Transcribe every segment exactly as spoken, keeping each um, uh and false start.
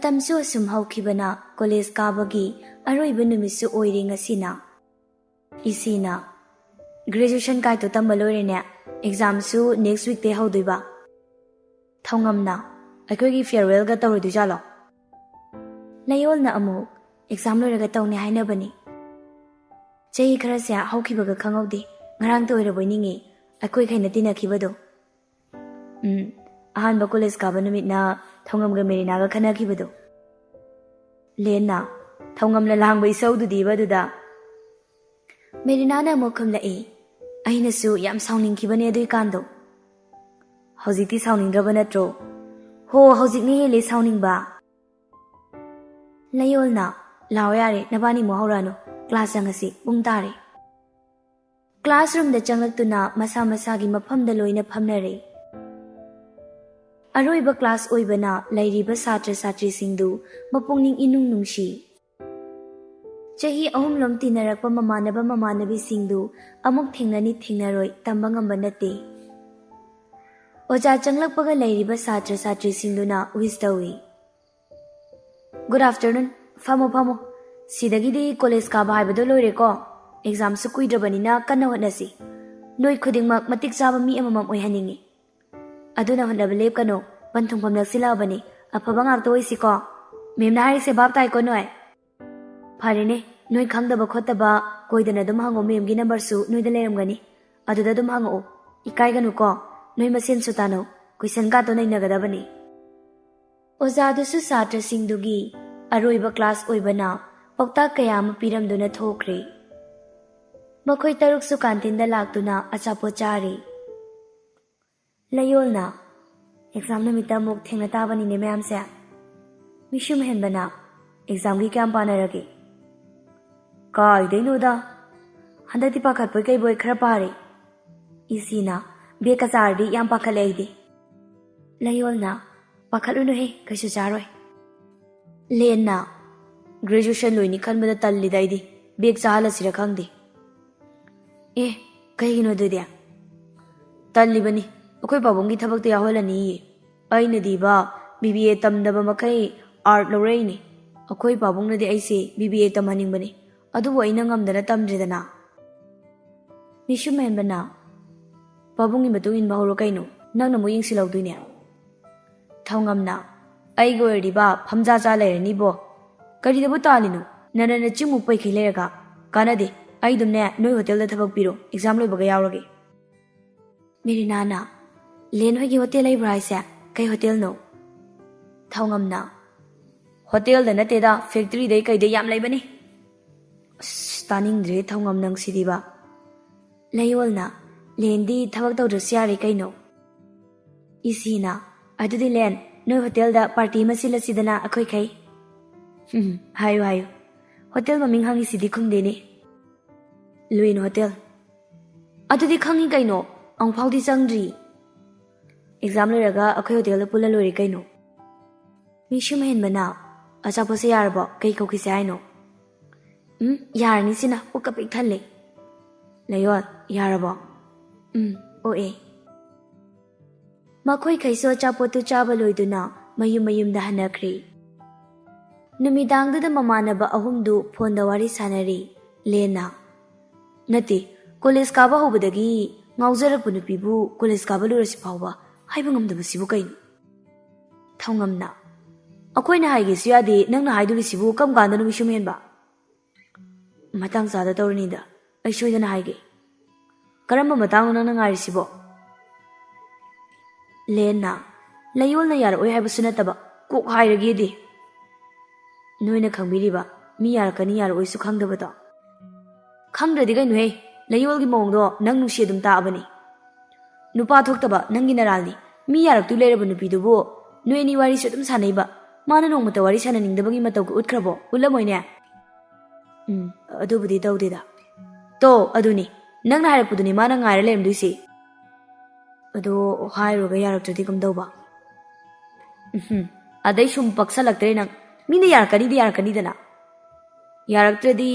ꯃꯇꯝꯁꯨ ꯑꯁꯨꯝ ꯍꯧꯈꯤꯕꯅ ꯀꯣꯂꯦꯖ ꯀꯥꯕꯒꯤ ꯑꯔꯣꯏꯕ ꯅꯨꯃꯤꯠꯁꯨ ꯑꯣꯏꯔꯦ ꯉꯁꯤꯅ꯫ ꯏꯁꯤꯅ, "Graduation ꯀꯥꯏꯗꯣ ꯇꯝꯕ ꯂꯣꯏꯔꯦꯅꯦ, ꯑꯦꯛꯖꯥꯝꯁꯨ next weekꯇꯩ ꯍꯧꯗꯣꯏꯕ꯫" ꯊꯧꯉꯝꯅ, "ꯑꯩꯈꯣꯏꯒꯤ farewellꯒ ꯇꯧꯔꯣꯏꯗꯣꯏꯖꯥꯠꯂꯣ?" ꯂꯌꯣꯜꯅ ꯑꯃꯨꯛ, "ꯑꯦꯛꯖꯥꯝ ꯂꯣꯏꯔꯒ ꯇꯧꯅꯤ ꯍꯥꯏꯅꯕꯅꯤ꯫ ꯆꯍꯤ ꯈꯔꯁꯦ ꯍꯧꯈꯤꯕꯒ ꯈꯪꯍꯧꯗꯦ, ꯉꯔꯥꯡꯇ ꯑꯣꯏꯔꯕꯣꯏ ꯅꯤꯡꯉꯤ ꯑꯩꯈꯣꯏꯈꯩꯅ ꯇꯤꯟꯅꯈꯤꯕꯗꯣ꯫ ꯎꯝ, ꯑꯍꯥꯟꯕ ꯀꯣꯂꯦꯖ ꯀꯥꯕ ꯅꯨꯃꯤꯠꯅ ꯊꯧꯉꯝꯒ ꯃꯦꯔꯤꯅꯥꯒ ꯈꯟꯅꯈꯤꯕꯗꯣ꯫" ꯂꯦꯟꯅ, "ꯊꯧꯉꯝꯅ ꯂꯥꯡꯕ ꯏꯁꯧꯗꯨꯗꯤꯕ ꯑꯗꯨꯗ?" ꯃꯦꯔꯤꯅꯥꯅ ꯑꯃꯨꯛ ꯈꯨꯝꯂꯛꯏ, "ꯑꯩꯅꯁꯨ ꯌꯥꯝ ꯁꯥꯎꯅꯤꯡꯈꯤꯕꯅꯦ ꯑꯗꯨꯏꯀꯥꯟꯗꯣ꯫ ꯍꯧꯖꯤꯛꯇꯤ ꯁꯥꯎꯅꯤꯡꯗ꯭ꯔꯕ ꯅꯠꯇ꯭ꯔꯣ?" "ꯍꯣ, ꯍꯧꯖꯤꯛꯅ ꯍꯦꯜꯂꯦ ꯁꯥꯎꯅꯤꯡꯕ꯫" ꯂꯌꯣꯜꯅ, "ꯂꯥꯎ ꯌꯥꯔꯦ, ꯅꯕꯥꯅꯤꯃꯨꯛ ꯍꯧꯔꯛꯑꯅꯨ, ꯀ꯭ꯂꯥꯁ ꯆꯪꯉꯁꯤ, ꯄꯨꯡ ꯇꯥꯔꯦ꯫" ꯀ꯭ꯂꯥꯁꯔꯨꯝꯗ ꯆꯪꯂꯛꯇꯨꯅ ꯃꯁꯥ ꯃꯁꯥꯒꯤ ꯃꯐꯝꯗ ꯂꯣꯏꯅ ꯐꯝꯅꯔꯦ꯫ ꯑꯔꯣꯏꯕ ꯀ꯭ꯂꯥꯁ ꯑꯣꯏꯕꯅ ꯂꯩꯔꯤꯕ ꯁꯥꯇ꯭ꯔ ꯁꯥꯇ꯭ꯔꯤꯁꯤꯡꯗꯨ ꯃꯄꯨꯛꯅꯤꯡ ꯏꯅꯨꯡ ꯅꯨꯡꯁꯤ꯫ ꯆꯍꯤ ꯑꯍꯨꯝꯂꯣꯝ ꯇꯤꯟꯅꯔꯛꯄ ꯃꯃꯥꯟꯅꯕ ꯃꯃꯥꯟꯅꯕꯤꯁꯤꯡꯗꯨ ꯑꯃꯨꯛ ꯊꯦꯡꯅꯅꯤ ꯊꯦꯡꯅꯔꯣꯏ ꯇꯝꯕ ꯉꯝꯕ ꯅꯠꯇꯦ꯫ ꯑꯣꯖꯥ ꯆꯪꯂꯛꯄꯒ ꯂꯩꯔꯤꯕ ꯁꯥꯇ꯭ꯔ ꯁꯥꯇ꯭ꯔꯤꯁꯤꯡꯗꯨꯅ wish ꯇꯧꯏ꯫ "Good afternoon, ꯐꯝꯃꯣ, ꯐꯝꯃꯣ꯫ ꯁꯤꯗꯒꯤꯗꯤ ꯀꯣꯂꯦꯖ ꯀꯥꯕ ꯍꯥꯏꯕꯗꯣ ꯂꯣꯏꯔꯦꯀꯣ꯫ ꯑꯦꯛꯖꯥꯝꯁꯨ ꯀꯨꯏꯗ꯭ꯔꯕꯅꯤꯅ ꯀꯟꯅ ꯍꯣꯠꯅꯁꯤ꯫ ꯅꯣꯏ ꯈꯨꯗꯤꯡꯃꯛ ꯃꯇꯤꯛ ꯆꯥꯕ ꯃꯤ ꯑꯃꯃꯝ ꯑꯣꯏꯍꯟꯅꯤꯡꯉꯤ꯫ ꯑꯗꯨꯅ ꯍꯣꯠꯅꯕ ꯂꯦꯞꯀꯅꯨ, ꯄꯟꯊꯨꯡꯐꯝ ꯅꯛꯁꯤꯜꯂꯛꯑꯕꯅꯤ, ꯑꯐꯕ ꯉꯥꯛꯇ ꯑꯣꯏꯁꯤꯀꯣ꯫ ꯃꯦꯝꯅ ꯍꯥꯏꯔꯤꯁꯦ ꯚꯥꯞ ꯇꯥꯏꯀꯣ ꯅꯣꯏ? ꯐꯔꯦꯅꯦ, ꯅꯣꯏ ꯈꯪꯗꯕ ꯈꯣꯠꯇꯕ ꯀꯣꯏꯗꯅ ꯑꯗꯨꯝ ꯍꯪꯉꯣ, ꯃꯦꯝꯒꯤ ꯅꯝꯕꯔꯁꯨ ꯅꯣꯏꯗ ꯂꯩꯔꯝꯒꯅꯤ, ꯑꯗꯨꯗ ꯑꯗꯨꯝ ꯍꯪꯉꯛꯑꯣ꯫ ꯏꯀꯥꯏꯒꯅꯨꯀꯣ, ꯅꯣꯏ ꯃꯁꯦꯟꯁꯨ ꯇꯥꯟꯅꯧ, ꯀꯣꯏꯁꯟ ꯀꯥꯇꯣ ꯅꯩꯅꯒꯗꯕꯅꯤ꯫" ꯑꯣꯖꯥꯗꯨꯁꯨ ꯁꯥꯇ꯭ꯔꯁꯤꯡꯗꯨꯒꯤ ꯑꯔꯣꯏꯕ ꯀ꯭ꯂꯥꯁ ꯑꯣꯏꯕꯅ ꯄꯥꯎꯇꯥꯛ ꯀꯌꯥ ꯑꯃ ꯄꯤꯔꯝꯗꯨꯅ ꯊꯣꯛꯈ꯭ꯔꯦ꯫ ꯃꯈꯣꯏ ꯇꯔꯨꯛꯁꯨ ꯀꯥꯟꯇꯤꯟꯗ ꯂꯥꯛꯇꯨꯅ ꯑꯆꯥꯄꯣꯠ ꯆꯥꯔꯤ꯫ ꯂꯌꯣꯜꯅ, "ꯑꯦꯛꯖꯥꯝ ꯅꯨꯃꯤꯠꯇ ꯑꯃꯨꯛ ꯊꯦꯡꯅ ꯇꯥꯕꯅꯤꯅꯦ ꯃꯌꯥꯝꯁꯦ꯫ ꯃꯤꯁꯨꯝ ꯍꯦꯟꯕꯅ, ꯑꯦꯛꯖꯥꯝꯒꯤ ꯀꯌꯥꯝ ꯄꯥꯅꯔꯒꯦ?" "ꯀꯥꯏꯗꯩꯅꯣꯗ, ꯍꯟꯗꯛꯇꯤ ꯄꯥꯈꯠꯄꯣꯏ ꯀꯩꯕꯣꯏ ꯈꯔ ꯄꯥꯔꯦ꯫" ꯏꯁꯤꯅ, "ꯕꯦꯛꯀ ꯆꯥꯔꯗꯤ ꯌꯥꯝ ꯄꯥꯈꯠꯂꯦ ꯑꯩꯗꯤ꯫" ꯂꯌꯣꯜꯅ, "ꯄꯥꯈꯠꯂꯨꯅꯨꯍꯦ, ꯀꯩꯁꯨ ꯆꯥꯔꯣꯏ꯫" ꯂꯦꯟꯅ, "Graduation ꯂꯣꯏꯅꯤ ꯈꯟꯕꯗ ꯇꯜꯂꯤꯗ ꯑꯩꯗꯤ, ꯕꯦꯛ ꯆꯥꯍꯜꯂꯁꯤꯔ ꯈꯪꯗꯦ꯫" "ꯑꯦ, ꯀꯩꯒꯤꯅꯣ ꯑꯗꯨꯗꯤ?" "ꯇꯜꯂꯤꯕꯅꯤ, ꯑꯩꯈꯣꯏ ꯄꯥꯕꯨꯡꯒꯤ ꯊꯕꯛꯇ ꯌꯥꯎꯍꯜꯂꯅꯤꯌꯦ꯫ ꯑꯩꯅꯗꯤꯕ, ꯕꯤ ꯕꯤ ꯑꯦ ꯇꯝꯗꯕ ꯃꯈꯩ ꯑꯥꯔꯠ ꯂꯧꯔꯛꯏꯅꯦ꯫ ꯑꯩꯈꯣꯏ ꯄꯥꯕꯨꯡꯅꯗꯤ ꯑꯩꯁꯦ ꯕꯤ ꯕꯤ ꯑꯦ ꯇꯝꯍꯟꯅꯤꯡꯕꯅꯤ, ꯑꯗꯨꯕꯨ ꯑꯩꯅ ꯉꯝꯗꯅ ꯇꯝꯗ꯭ꯔꯦꯗꯅ꯫ ꯃꯤꯁꯨꯝ ꯍꯦꯟꯕꯅ, "ꯄꯥꯕꯨꯡꯒꯤ ꯃꯇꯨꯡ ꯏꯟꯕ ꯍꯧꯔꯣ ꯀꯩꯅꯣ, ꯅꯪꯅ ꯑꯃꯨꯛ ꯌꯦꯡꯁꯤꯜꯍꯧꯗꯣꯏꯅꯦ"꯫ ꯊꯧꯉꯝꯅ, "ꯑꯩꯒꯤ ꯑꯣꯏꯔꯗꯤꯕ ꯐꯝꯖꯥ ꯆꯥ ꯂꯩꯔꯅꯤꯕꯣ꯫ ꯀꯔꯤꯗꯕꯨ ꯇꯥꯜꯂꯤꯅꯣ? ꯅꯅ ꯅꯆꯤꯟꯃꯨꯛ ꯄꯩꯈꯩ ꯂꯩꯔꯒ ꯀꯥꯟꯅꯗꯦ꯫ ꯑꯩ ꯑꯗꯨꯝꯅꯦ ꯅꯣꯏ ꯍꯣꯇꯦꯜꯗ ꯊꯕꯛ ꯄꯤꯔꯣ, ꯑꯦꯛꯖꯥꯝ ꯂꯣꯏꯕꯒ ꯌꯥꯎꯔꯒꯦ"꯫ ꯃꯦꯔꯤꯅꯥꯅ, "ꯂꯦꯟ ꯍꯣꯏꯒꯤ ꯍꯣꯇꯦꯜ ꯂꯩꯕ꯭ꯔꯥ ꯍꯥꯏꯁꯦ? ꯀꯩ ꯍꯣꯇꯦꯜꯅꯣ?" ꯊꯧꯉꯝꯅ, "ꯍꯣꯇꯦꯜꯗ ꯅꯠꯇꯦꯗ, ꯐꯦꯛꯇ꯭ꯔꯤꯗꯩ ꯀꯩꯗꯩ ꯌꯥꯝ ꯂꯩꯕꯅꯤ"꯫ ꯑꯁ, ꯇꯥꯅꯤꯡꯗ꯭ꯔꯦ ꯊꯧꯉꯝ ꯅꯪꯁꯤꯗꯤꯕ꯫ ꯂꯩꯌꯣꯜꯅ, "ꯂꯦꯟꯗꯤ ꯊꯕꯛ ꯇꯧꯗ꯭ꯔꯁꯨ ꯌꯥꯔꯦ ꯀꯩꯅꯣ"꯫ ꯏꯁꯤꯅ, "ꯑꯗꯨꯗꯤ ꯂꯦꯟ, ꯅꯣꯏ ꯍꯣꯇꯦꯜꯗ ꯄꯥꯔꯇꯤ ꯑꯃ ꯁꯤꯜꯂꯁꯤꯗꯅ ꯑꯩꯈꯣꯏꯈꯩ"꯫ "ꯎꯝ, ꯍꯥꯏꯌꯨ ꯍꯥꯏꯌꯨ꯫ ꯍꯣꯇꯦꯜ ꯃꯃꯤꯡ ꯍꯪꯉꯤꯁꯤꯗꯤ ꯈꯨꯝꯗꯦꯅꯦ"꯫ "ꯂꯨꯏꯟ ꯍꯣꯇꯦꯜ"꯫ "ꯑꯗꯨꯗꯤ ꯈꯪꯉꯤ ꯀꯩꯅꯣ, ꯑꯃꯨꯛꯐꯥꯎꯗꯤ ꯆꯪꯗ꯭ꯔꯤ"꯫ "ꯑꯦꯛꯖꯥꯝ ꯂꯣꯏꯔꯒ ꯑꯩꯈꯣꯏ ꯍꯣꯇꯦꯜꯗ ꯄꯨꯜꯂ ꯂꯣꯏꯔꯦ ꯀꯩꯅꯣ"꯫ ꯃꯤꯁꯨꯝ ꯍꯦꯟꯕꯅ, "ꯑꯆꯥꯄꯣꯠꯁꯦ ꯌꯥꯔꯕꯣ? ꯀꯩ ꯀꯧꯈꯤꯁꯦ ꯍꯥꯏꯅꯣ?" "ꯎꯝ, ꯌꯥꯔꯅꯤ ꯁꯤꯅ, ꯄꯨꯛꯀ ꯄꯤꯛ ꯊꯜꯂꯦ"꯫ ꯂꯩꯌꯣꯜ, "ꯌꯥꯔꯕꯣ?" "ꯎꯝ, ꯑꯣꯛꯑꯦ"꯫ ꯃꯈꯣꯏꯈꯩꯁꯨ ꯑꯆꯥꯄꯣꯠꯇꯨ ꯆꯥꯕ ꯂꯣꯏꯗꯨꯅ ꯃꯌꯨꯝ ꯃꯌꯨꯝꯗ ꯍꯟꯅꯈ꯭ꯔꯦ꯫ ꯅꯨꯃꯤꯗꯥꯡꯗꯨꯗ ꯃꯃꯥꯟꯅꯕ ꯑꯍꯨꯝꯗꯨ ꯐꯣꯟꯗ ꯋꯥꯔꯤ ꯁꯥꯟꯅꯔꯤ꯫ ꯂꯦꯟꯅ, "ꯅꯠꯇꯦ, ꯀꯣꯂꯦꯖ ꯀꯥꯕ ꯍꯧꯕꯗꯒꯤ ꯉꯥꯎꯖꯔꯛꯄ ꯅꯨꯄꯤꯕꯨ ꯀꯣꯂꯦꯖ ꯀꯥꯕ ꯂꯣꯏꯔꯁꯤ ꯐꯥꯎꯕ ꯍꯥꯏꯕ ꯉꯝꯗꯕꯁꯤꯕꯨ ꯀꯩꯅꯣ?" ꯊꯧꯉꯝꯅ, "ꯑꯩꯈꯣꯏꯅ ꯍꯥꯏꯒꯦꯁꯨ ꯌꯥꯗꯦ, ꯅꯪꯅ ꯍꯥꯏꯗꯣꯔꯤꯁꯤꯕꯨ ꯀꯔꯝ ꯀꯥꯟꯗꯅꯣ ꯃꯤꯁꯨꯝ ꯍꯦꯟꯕ?" "ꯃꯇꯥꯡ ꯆꯥꯗ ꯇꯧꯔꯅꯤꯗ, ꯑꯩ ꯁꯣꯏꯗꯅ ꯍꯥꯏꯒꯦ"꯫ "ꯀꯔꯝꯕ ꯃꯇꯥꯡꯅꯣ ꯅꯪꯅ ꯉꯥꯏꯔꯤꯁꯤꯕꯣ?" ꯂꯦꯟꯅ, "ꯂꯩꯌꯣꯜꯅ ꯌꯥꯔꯛꯑꯣꯏ ꯍꯥꯏꯕꯁꯨ ꯅꯠꯇꯕ, ꯀꯣꯛ ꯍꯥꯏꯔꯒꯦꯗꯤ"꯫ "ꯅꯣꯏꯅ ꯈꯪꯕꯤꯔꯤꯕ, ꯃꯤ ꯌꯥꯔꯛꯀꯅꯤ ꯌꯥꯔꯛꯑꯣꯏꯁꯨ ꯈꯪꯗꯕꯗꯣ"꯫ "ꯈꯪꯗ꯭ꯔꯗꯤ ꯀꯩꯅꯣꯍꯦ, ꯂꯩꯌꯣꯜꯒꯤ ꯃꯑꯣꯡꯗꯣ ꯅꯪ ꯅꯨꯡꯁꯤ ꯑꯗꯨꯝ ꯇꯥꯛꯑꯕꯅꯤ꯫ ꯅꯨꯄꯥ ꯊꯣꯛꯇꯕ ꯅꯪꯒꯤ ꯅꯔꯥꯜꯅꯤ꯫ ꯃꯤ ꯌꯥꯔꯛꯇꯣꯏ ꯂꯩꯔꯕ ꯅꯨꯄꯤꯗꯨꯕꯨ ꯅꯣꯏ ꯑꯅꯤ ꯋꯥꯔꯤꯁꯨ ꯑꯗꯨꯝ ꯁꯥꯟꯅꯩꯕ, ꯃꯥꯅ ꯅꯣꯡꯃꯇ ꯋꯥꯔꯤ ꯁꯥꯟꯅꯅꯤꯡꯗꯕꯒꯤ ꯃꯇꯧꯒ ꯎꯠꯈ꯭ꯔꯕꯣ? ꯎꯠꯂꯝꯃꯣꯏꯅꯦ"꯫ "ꯎꯝ, ꯑꯗꯨꯕꯨꯗꯤ ꯇꯧꯗꯦꯗ"꯫ "ꯇꯣ, ꯑꯗꯨꯅꯤ, ꯅꯪꯅ ꯍꯥꯏꯔꯛꯄꯗꯨꯅꯤ ꯃꯥꯅ ꯉꯥꯏꯔ ꯂꯩꯔꯝꯗꯣꯏꯁꯤ"꯫ "ꯑꯗꯣ ꯍꯥꯏꯔꯨꯔꯒ ꯌꯥꯔꯛꯇ꯭ꯔꯗꯤ ꯀꯝꯗꯧꯕ?" "ꯎꯝꯍꯨꯝ, ꯑꯗꯩ ꯁꯨꯝ ꯄꯛꯁꯜꯂꯛꯇ꯭ꯔꯦ ꯅꯪ꯫ ꯃꯤꯅ ꯌꯥꯔꯛꯀꯅꯤꯗꯤ ꯌꯥꯔꯛꯀꯅꯤꯗꯅ꯫ ꯌꯥꯔꯛꯇ꯭ꯔꯗꯤ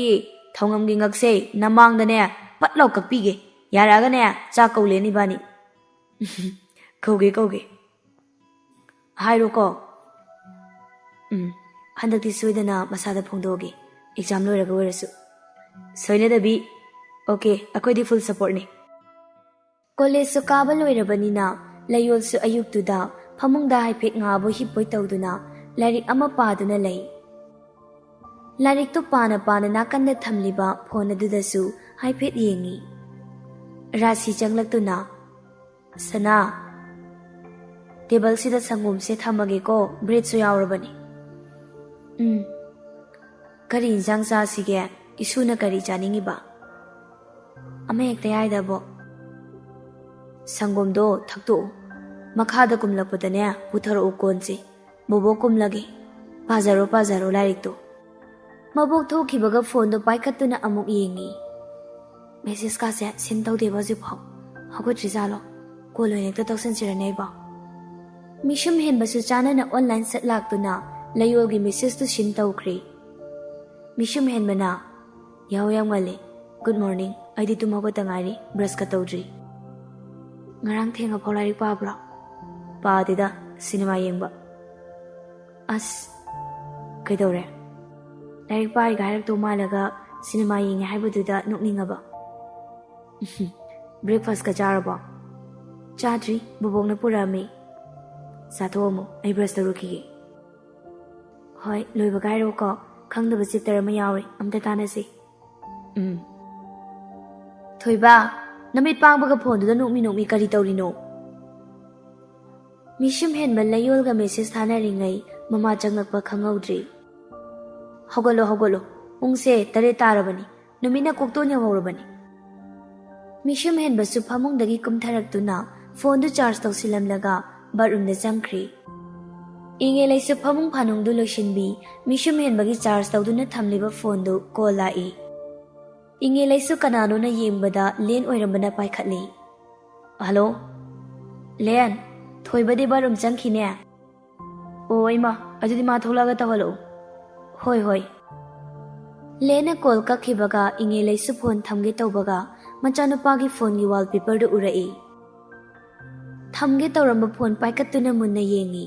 ꯊꯧꯉꯝꯒꯤ ꯉꯛꯁꯦ ꯅꯃꯥꯡꯗꯅꯦ ꯄꯠ ꯂꯥꯎ ꯀꯛꯄꯤꯒꯦ꯫ ꯌꯥꯔꯛꯑꯒꯅꯦ ꯆꯥꯛ ꯀꯧ ꯂꯦꯟ ꯏꯕꯥꯅꯤ"꯫ "ꯀꯧꯒꯦ, ꯀꯧꯒꯦ"꯫ "ꯍꯥꯏꯔꯣꯀꯣ"꯫ ꯎꯝ, ꯍꯟꯗꯛꯇꯤ ꯁꯣꯏꯗꯅ ꯃꯁꯥꯗ ꯐꯣꯡꯗꯣꯛꯑꯒꯦ, ꯑꯦꯛꯖꯥꯝ ꯂꯣꯏꯔꯒ ꯑꯣꯏꯔꯁꯨ꯫ ꯁꯣꯏꯅꯗꯕꯤ꯫ ꯑꯣꯀꯦ, ꯑꯩꯈꯣꯏꯗꯤ ꯐꯨꯜ ꯁꯄꯣꯔꯠꯅꯤ꯫ ꯀꯣꯂꯦꯖꯁꯨ ꯀꯥꯕ ꯂꯣꯏꯔꯕꯅꯤꯅ ꯂꯩꯌꯣꯜꯁꯨ ꯑꯌꯨꯛꯇꯨꯗ ꯐꯃꯨꯡꯗ ꯍꯥꯏꯐꯦꯠ ꯉꯥꯕꯣꯏ ꯍꯤꯞꯄꯣꯏ ꯇꯧꯗꯨꯅ ꯂꯥꯏꯔꯤꯛ ꯑꯃ ꯄꯥꯗꯨꯅ ꯂꯩ꯫ ꯂꯥꯏꯔꯤꯛꯇꯨ ꯄꯥꯅ ꯄꯥꯅ ꯅꯥꯀꯟꯗ ꯊꯝꯂꯤꯕ ꯐꯣꯟ ꯑꯗꯨꯗꯁꯨ ꯍꯥꯏꯐꯦꯠ ꯌꯦꯡꯉꯤ꯫ ꯔꯥꯁꯤ ꯆꯪꯂꯛꯇꯨꯅ, "ꯁꯅꯥ, ꯇꯦꯕꯜꯁꯤꯗ ꯁꯪꯒꯣꯝꯁꯦ ꯊꯝꯃꯒꯦꯀꯣ, ꯕ꯭ꯔꯦꯗꯁꯨ ꯌꯥꯎꯔꯕꯅꯤ꯫" "ꯎꯝ, ꯀꯔꯤ ꯏꯟꯁꯥꯡ ꯆꯥꯁꯤꯒꯦ? ꯏꯁꯨꯅ ꯀꯔꯤ ꯆꯥꯅꯤꯡꯉꯤꯕ?" "ꯑꯃ ꯍꯦꯛꯇ ꯌꯥꯏꯗꯕꯣ꯫ ꯁꯪꯒꯣꯝꯗꯣ ꯊꯛꯇꯣꯛꯎ꯫ ꯃꯈꯥꯗ ꯀꯨꯝꯂꯛꯄꯗꯅꯦ, ꯄꯨꯊꯔꯛꯎ ꯀꯣꯟꯁꯦ꯫ ꯕꯣꯕꯣꯛ ꯀꯨꯝꯂꯒꯦ꯫ ꯄꯥꯖꯔꯣ, ꯄꯥꯖꯔꯣ ꯂꯥꯏꯔꯤꯛꯇꯣ꯫" ꯃꯕꯣꯛ ꯊꯣꯛꯈꯤꯕꯒ ꯐꯣꯟꯗꯣ ꯄꯥꯏꯈꯠꯇꯨꯅ ꯑꯃꯨꯛ ꯌꯦꯡꯉꯤ꯫ ꯃꯦꯁꯦꯁꯀꯥꯁꯦ ꯁꯤꯟ ꯇꯧꯗꯦꯕ ꯍꯧꯖꯤꯛꯐꯥꯎ꯫ ꯍꯧꯒꯠꯇ꯭ꯔꯤꯖꯥꯠꯂꯣ? ꯀꯣꯜ ꯑꯣꯏꯅ ꯍꯦꯛꯇ ꯇꯧꯁꯟꯁꯤꯔꯅꯦ ꯑꯩꯕꯣ꯫ ꯃꯤꯁꯨꯝ ꯍꯦꯟꯕꯁꯨ ꯆꯥꯟꯅꯅ ꯑꯣꯟꯂꯥꯏꯟ ꯁꯠ ꯂꯥꯛꯇꯨꯅ ꯂꯩꯌꯣꯜꯒꯤ ꯃꯦꯁꯦꯁꯇꯨ ꯁꯤꯟ ꯇꯧꯈ꯭ꯔꯦ꯫ ꯃꯤꯁꯨꯝ ꯍꯦꯟꯕꯅ, "ꯌꯥꯍꯧ ꯌꯥꯝ ꯉꯜꯂꯤ꯫ Good morning. ꯑꯩꯗꯤ ꯇꯨꯝ ꯍꯧꯒꯠꯇ ꯉꯥꯏꯔꯤ, ꯕ꯭ꯔꯁꯀ ꯇꯧꯗ꯭ꯔꯤ꯫" "ꯉꯔꯥꯡ ꯊꯦꯡꯉꯐꯥꯎ ꯂꯥꯏꯔꯤꯛ ꯄꯥꯕ꯭ꯔꯣ?" "ꯄꯥꯗꯦꯗ, ꯁꯤꯅꯦꯃꯥ ꯌꯦꯡꯕ꯫" "ꯑꯁ, ꯀꯩꯗꯧꯔꯦ? ꯂꯥꯏꯔꯤꯛ ꯄꯥꯔꯤꯒ ꯍꯥꯏꯔꯛꯇꯧ ꯃꯥꯜꯂꯒ ꯁꯤꯅꯦꯃꯥ ꯌꯦꯡꯉꯦ ꯍꯥꯏꯕꯗꯨꯗ ꯅꯣꯛꯅꯤꯡꯉꯕ꯫" "ꯕ꯭ꯔꯦꯛꯐꯥꯁꯀ ꯆꯥꯔꯕꯣ?" "ꯆꯥꯗ꯭ꯔꯤ, ꯕꯣꯕꯣꯛꯅ ꯄꯨꯔꯛꯑꯝꯃꯤ꯫" "ꯆꯥꯊꯣꯛꯑꯝꯃꯣ, ꯑꯩ ꯕ꯭ꯔꯁ ꯇꯧꯔꯨꯈꯤꯒꯦ꯫" "ꯍꯣꯏ, ꯂꯣꯏꯕꯒ ꯍꯥꯏꯔꯛꯑꯣꯀꯣ꯫ ꯈꯪꯗꯕ ꯆꯦꯞꯇꯔ ꯑꯃ ꯌꯥꯎꯔꯦ, ꯑꯝꯇ ꯇꯥꯟꯅꯁꯤ꯫" "ꯎꯝ꯫" "ꯊꯣꯏꯕ, ꯅꯃꯤꯠ ꯄꯥꯡꯕꯒ ꯐꯣꯟꯗꯨꯗ ꯅꯣꯛꯃꯤ ꯅꯣꯛꯃꯤ ꯀꯔꯤ ꯇꯧꯔꯤꯅꯣ?" ꯃꯤꯁꯨꯝ ꯍꯦꯟꯕ ꯂꯩꯌꯣꯜꯒ ꯃꯦꯁꯦꯁ ꯊꯥꯅꯔꯤꯉꯩ ꯃꯃꯥ ꯆꯪꯂꯛꯄ ꯈꯪꯍꯧꯗ꯭ꯔꯤ꯫ "ꯍꯧꯒꯠꯂꯣ, ꯍꯧꯒꯠꯂꯣ꯫ ꯄꯨꯡꯁꯦ ꯇꯔꯦꯠ ꯇꯥꯔꯕꯅꯤ꯫ ꯅꯨꯃꯤꯠꯅ ꯀꯣꯛꯇꯣꯟ ꯌꯧꯍꯧꯔꯕꯅꯤ꯫" ꯃꯤꯁꯨꯝ ꯍꯦꯟꯕꯁꯨ ꯐꯃꯨꯡꯗꯒꯤ ꯀꯨꯝꯊꯔꯛꯇꯨꯅ ꯐꯣꯟꯗꯨ ꯆꯥꯔꯖ ꯇꯧꯁꯤꯜꯂꯝꯂꯒ ꯕꯥꯠꯔꯨꯝꯗ ꯆꯪꯈ꯭ꯔꯤ꯫ ꯏꯉꯦꯂꯩꯁꯨ ꯐꯃꯨꯡ ꯐꯥꯅꯨꯡꯗꯨ ꯂꯣꯏꯁꯤꯟꯕꯤ, ꯃꯤꯁꯨꯝ ꯍꯦꯟꯕꯒꯤ ꯆꯥꯔꯖ ꯇꯧꯗꯨꯅ ꯊꯝꯂꯤꯕ ꯐꯣꯟꯗꯨ ꯀꯣꯜ ꯂꯥꯛꯏ꯫ ꯏꯉꯦꯂꯩꯁꯨ ꯀꯅꯥꯅꯣꯅ ꯌꯦꯡꯕꯗ ꯂꯦꯟ ꯑꯣꯏꯔꯝꯕꯅ ꯄꯥꯏꯈꯠꯂꯤ꯫ "ꯍꯜꯂꯣ? ꯂꯦꯟ, ꯊꯣꯏꯕꯗꯤ ꯕꯥꯠꯔꯨꯝ ꯆꯪꯈꯤꯅꯦ꯫" "ꯑꯣ ꯏꯃꯥ, ꯑꯗꯨꯗꯤ ꯃꯥ ꯊꯣꯛꯂꯛꯑꯒ ꯇꯧꯍꯜꯂꯛꯎ꯫" "ꯍꯣꯏ, ꯍꯣꯏ꯫" ꯂꯦꯟꯅ ꯀꯣꯜ ꯀꯛꯈꯤꯕꯒ ꯏꯉꯦꯂꯩꯁꯨ ꯐꯣꯟ ꯊꯝꯒꯦ ꯇꯧꯕꯒ ꯃꯆꯥꯅꯨꯄꯥꯒꯤ ꯐꯣꯟꯒꯤ ꯋꯥꯜꯄꯦꯄꯔꯗꯨ ꯎꯔꯛꯏ꯫ ꯊꯝꯒꯦ ꯇꯧꯔꯝꯕ ꯐꯣꯟ ꯄꯥꯏꯈꯠꯇꯨꯅ ꯃꯨꯟꯅ ꯌꯦꯡꯉꯤ꯫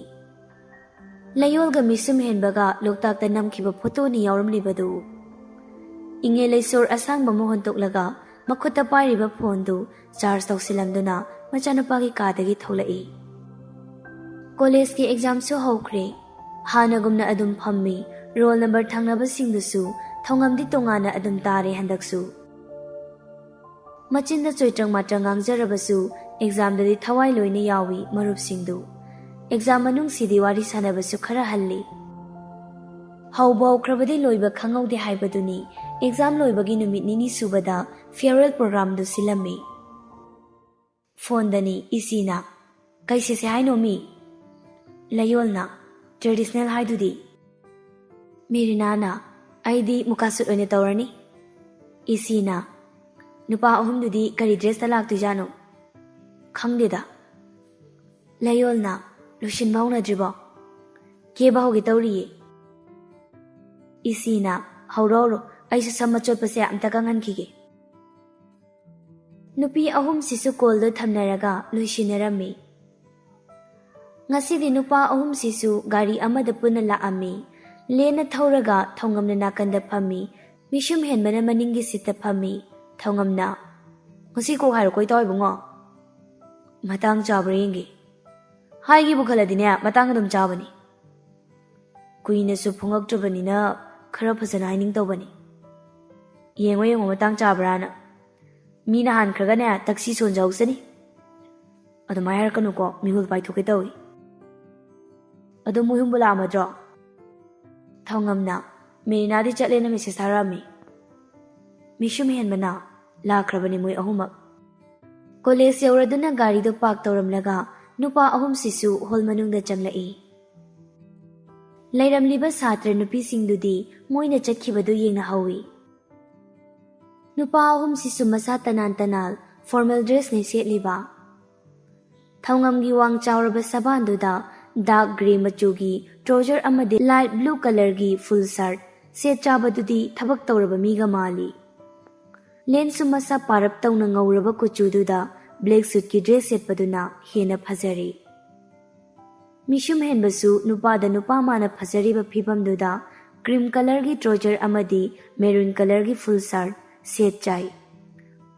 ꯂꯩꯌꯣꯜꯒ ꯃꯤꯁꯨꯝ ꯍꯦꯟꯕꯒ ꯂꯣꯛꯇꯥꯛꯇ ꯅꯝꯈꯤꯕ ꯐꯣꯇꯣꯅꯤ ꯌꯥꯎꯔꯝꯂꯤꯕꯗꯨ꯫ ꯏꯉꯦ ꯂꯩꯁꯣꯔ ꯑꯁꯥꯡꯕ ꯑꯃ ꯍꯣꯟꯇꯣꯛꯂꯒ ꯃꯈꯨꯠꯇ ꯄꯥꯏꯔꯤꯕ ꯐꯣꯟꯗꯨ ꯆꯥꯔꯖ ꯇꯧꯁꯤꯜꯂꯝꯗꯨꯅ ꯃꯆꯥꯅꯨꯄꯥꯒꯤ ꯀꯥꯗꯒꯤ ꯊꯣꯛꯂꯛꯏ꯫ ꯀꯣꯂꯦꯖꯀꯤ ꯑꯦꯛꯖꯥꯝꯁꯨ ꯍꯧꯈ꯭ꯔꯦ꯫ ꯍꯥꯟꯅꯒꯨꯝꯅ ꯑꯗꯨꯝ ꯐꯝꯃꯤ꯫ ꯔꯣꯜ ꯅꯝꯕꯔ ꯊꯪꯅꯕꯁꯤꯡꯗꯨꯁꯨ ꯊꯧꯉꯝꯗꯤ ꯇꯣꯉꯥꯟꯅ ꯑꯗꯨꯝ ꯇꯥꯔꯦ ꯍꯟꯗꯛꯁꯨ꯫ ꯃꯆꯤꯟꯗ ꯆꯣꯏꯇ꯭ꯔꯪ ꯃꯥꯇ꯭ꯔꯪ ꯉꯥꯡꯖꯔꯕꯁꯨ ꯑꯦꯛꯖꯥꯝꯗꯗꯤ ꯊꯋꯥꯏ ꯂꯣꯏꯅ ꯌꯥꯎꯏ ꯃꯔꯨꯞꯁꯤꯡꯗꯨ꯫ ꯑꯦꯛꯖꯥꯝ ꯃꯅꯨꯡꯁꯤꯗꯤ ꯋꯥꯔꯤ ꯁꯥꯟꯅꯕꯁꯨ ꯈꯔ ꯍꯜꯂꯤ꯫ ꯍꯧꯕ ꯍꯧꯈ꯭ꯔꯕꯗꯤ ꯂꯣꯏꯕ ꯈꯪꯍꯧꯗꯦ ꯍꯥꯏꯕꯗꯨꯅꯤ꯫ ꯑꯦꯛꯖꯥꯝ ꯂꯣꯏꯕꯒꯤ ꯅꯨꯃꯤꯠ ꯅꯤꯅꯤ ꯁꯨꯕꯗ ꯐꯤꯌꯔꯋꯦꯜ ꯄ꯭ꯔꯣꯒ꯭ꯔꯥꯝꯗꯨ ꯁꯤꯜꯂꯝꯃꯤ꯫ ꯐꯣꯟꯗꯅꯤ ꯏꯁꯤꯅ, "ꯀꯩ ꯁꯦꯠꯁꯦ ꯍꯥꯏꯅꯣ ꯃꯤ?" ꯂꯌꯣꯜꯅ, "ꯇ꯭ꯔꯦꯗꯤꯁꯅꯦꯜ ꯍꯥꯏꯗꯨꯗꯤ?" ꯃꯦꯔꯤꯅꯥꯅ, "ꯑꯩꯗꯤ ꯃꯨꯀꯥ ꯁꯨꯠ ꯑꯣꯏꯅ ꯇꯧꯔꯅꯤ꯫" ꯏꯁꯤꯅ, "ꯅꯨꯄꯥ ꯑꯍꯨꯝꯗꯨꯗꯤ ꯀꯔꯤ ꯗ꯭ꯔꯦꯁꯇ ꯂꯥꯛꯇꯣꯏꯖꯥꯠꯅꯣ?" "ꯈꯪꯗꯦꯗ꯫" ꯂꯌꯣꯜꯅ, "ꯂꯣꯏꯁꯤꯟꯕ ꯍꯧꯅꯗ꯭ꯔꯤꯕꯣ? ꯀꯦꯕ ꯍꯧꯒꯦ ꯇꯧꯔꯤꯌꯦ꯫" ꯏꯁꯤꯅ, "ꯍꯧꯔꯣ ꯍꯧꯔꯣ, ꯑꯩꯁꯨ ꯁꯝ ꯑꯆꯣꯠꯄꯁꯦ ꯑꯝꯇ ꯀꯪꯍꯟꯈꯤꯒꯦ꯫" ꯅꯨꯄꯤ ꯑꯍꯨꯝꯁꯤꯁꯨ ꯀꯣꯜꯗꯣ ꯊꯝꯅꯔꯒ ꯂꯣꯏꯁꯤꯟꯅꯔꯝꯃꯤ꯫ ꯉꯁꯤꯗꯤ ꯅꯨꯄꯥ ꯑꯍꯨꯝꯁꯤꯁꯨ ꯒꯥꯔꯤ ꯑꯃꯗ ꯄꯨꯟꯅ ꯂꯥꯛꯑꯝꯃꯤ꯫ ꯂꯦꯟꯅ ꯊꯧꯔꯒ ꯊꯧꯉꯝꯅ ꯅꯥꯀꯟꯗ ꯐꯝꯃꯤ꯫ ꯃꯤꯁꯨꯝ ꯍꯦꯟꯕꯅ ꯃꯅꯤꯡꯒꯤ ꯁꯤꯠꯇ ꯐꯝꯃꯤ꯫ ꯊꯧꯉꯝꯅ, "ꯉꯁꯤ ꯀꯣꯛ ꯍꯥꯏꯔꯣꯀꯣ ꯏꯇꯥꯎ ꯏꯕꯨꯡꯉꯣ꯫ ꯃꯇꯥꯡ ꯆꯥꯕ꯭ꯔꯥ ꯌꯦꯡꯒꯦ꯫ ꯍꯥꯏꯒꯦꯕꯨ ꯈꯜꯂꯗꯤꯅꯦ, ꯃꯇꯥꯡ ꯑꯗꯨꯝ ꯆꯥꯕꯅꯤ꯫ ꯀꯨꯏꯅꯁꯨ ꯐꯣꯡꯉꯛꯇ꯭ꯔꯕꯅꯤꯅ ꯈꯔ ꯐꯖꯅ ꯍꯥꯏꯅꯤꯡ ꯇꯧꯕꯅꯤ꯫ ꯌꯦꯡꯉꯣ ꯌꯦꯡꯉꯣ, ꯃꯇꯥꯡ ꯆꯥꯕ꯭ꯔꯥꯅ꯫ ꯃꯤꯅ ꯍꯥꯟꯈ꯭ꯔꯒꯅꯦ, ꯇꯛꯁꯤ ꯁꯣꯟꯖꯍꯧꯁꯅꯤ꯫ ꯑꯗꯨꯃꯥꯏꯅ ꯍꯥꯏꯔꯛꯀꯅꯨꯀꯣ, ꯃꯤꯍꯨꯜ ꯄꯥꯏꯊꯣꯛꯀꯦ ꯇꯧꯏ꯫ ꯑꯗꯣ ꯃꯣꯏ ꯍꯨꯝꯕꯨ ꯂꯥꯛꯑꯝꯃꯗ꯭ꯔꯣ?" ꯊꯧꯉꯝꯅ, "ꯃꯦꯔꯤꯅꯥꯗꯤ ꯆꯠꯂꯦꯅ ꯃꯦꯁꯦꯖ ꯊꯥꯔꯛꯑꯝꯃꯤ꯫" ꯃꯤꯁꯨꯝ ꯍꯦꯟꯕꯅ, "ꯂꯥꯛꯈ꯭ꯔꯕꯅꯤ ꯃꯣꯏ ꯑꯍꯨꯝꯃꯛ꯫" ꯀꯣꯂꯦꯖ ꯌꯧꯔꯗꯨꯅ ꯒꯥꯔꯤꯗꯨ ꯄꯥꯔꯛ ꯇꯧꯔꯝꯂꯒ ꯅꯨꯄꯥ ꯑꯍꯨꯝꯁꯤꯁꯨ ꯍꯣꯜ ꯃꯅꯨꯡꯗ ꯆꯪꯂꯛꯏ꯫ ꯂꯩꯔꯝꯂꯤꯕ ꯁꯥꯇ꯭ꯔ ꯅꯨꯄꯤꯁꯤꯡꯗꯨꯗꯤ ꯃꯣꯏꯅ ꯆꯠꯈꯤꯕꯗꯨ ꯌꯦꯡꯅꯍꯧꯏ꯫ ꯅꯨꯄꯥ ꯑꯍꯨꯝꯁꯤꯁꯨ ꯃꯁꯥ ꯇꯅꯥꯟ ꯇꯅꯥꯜ ꯐꯣꯔꯃꯦꯜ ꯗ꯭ꯔꯦꯁꯅꯤ ꯁꯦꯠꯂꯤꯕ꯫ ꯊꯧꯉꯝꯒꯤ ꯋꯥꯡ ꯆꯥꯎꯔꯕ ꯁꯕꯥꯟꯗꯨꯗ ꯗꯥꯔꯛ ꯒ꯭ꯔꯦ ꯃꯆꯨꯒꯤ ꯇ꯭ꯔꯣꯖꯔ ꯑꯃꯗꯤ ꯂꯥꯏꯠ ꯕ꯭ꯂꯨ ꯀꯂꯔꯒꯤ ꯐꯨꯜ ꯁꯥꯔꯠ ꯁꯦꯠ ꯆꯥꯕꯗꯨꯗꯤ ꯊꯕꯛ ꯇꯧꯔꯕ ꯃꯤꯒ ꯃꯥꯜꯂꯤ꯫ ꯂꯦꯟꯁꯨ ꯃꯁꯥ ꯄꯥꯔꯞ ꯇꯧꯅ ꯉꯧꯔꯕ ꯀꯨꯆꯨꯗꯨꯗ ꯕ꯭ꯂꯦꯛ ꯁꯨꯠꯀꯤ ꯗ꯭ꯔꯦꯁ ꯁꯦꯠꯄꯗꯨꯅ ꯍꯦꯟꯅ ꯐꯖꯔꯤ꯫ ꯃꯤꯁꯨꯝ ꯍꯦꯟꯕꯁꯨ ꯅꯨꯄꯥꯗ ꯅꯨꯄꯥ ꯃꯥꯅ ꯐꯖꯔꯤꯕ ꯐꯤꯕꯝꯗꯨꯗ cream colourꯒꯤ trouser ꯑꯃꯗꯤ maroon colourꯒꯤ full shirt ꯁꯦꯠ ꯆꯥꯏ꯫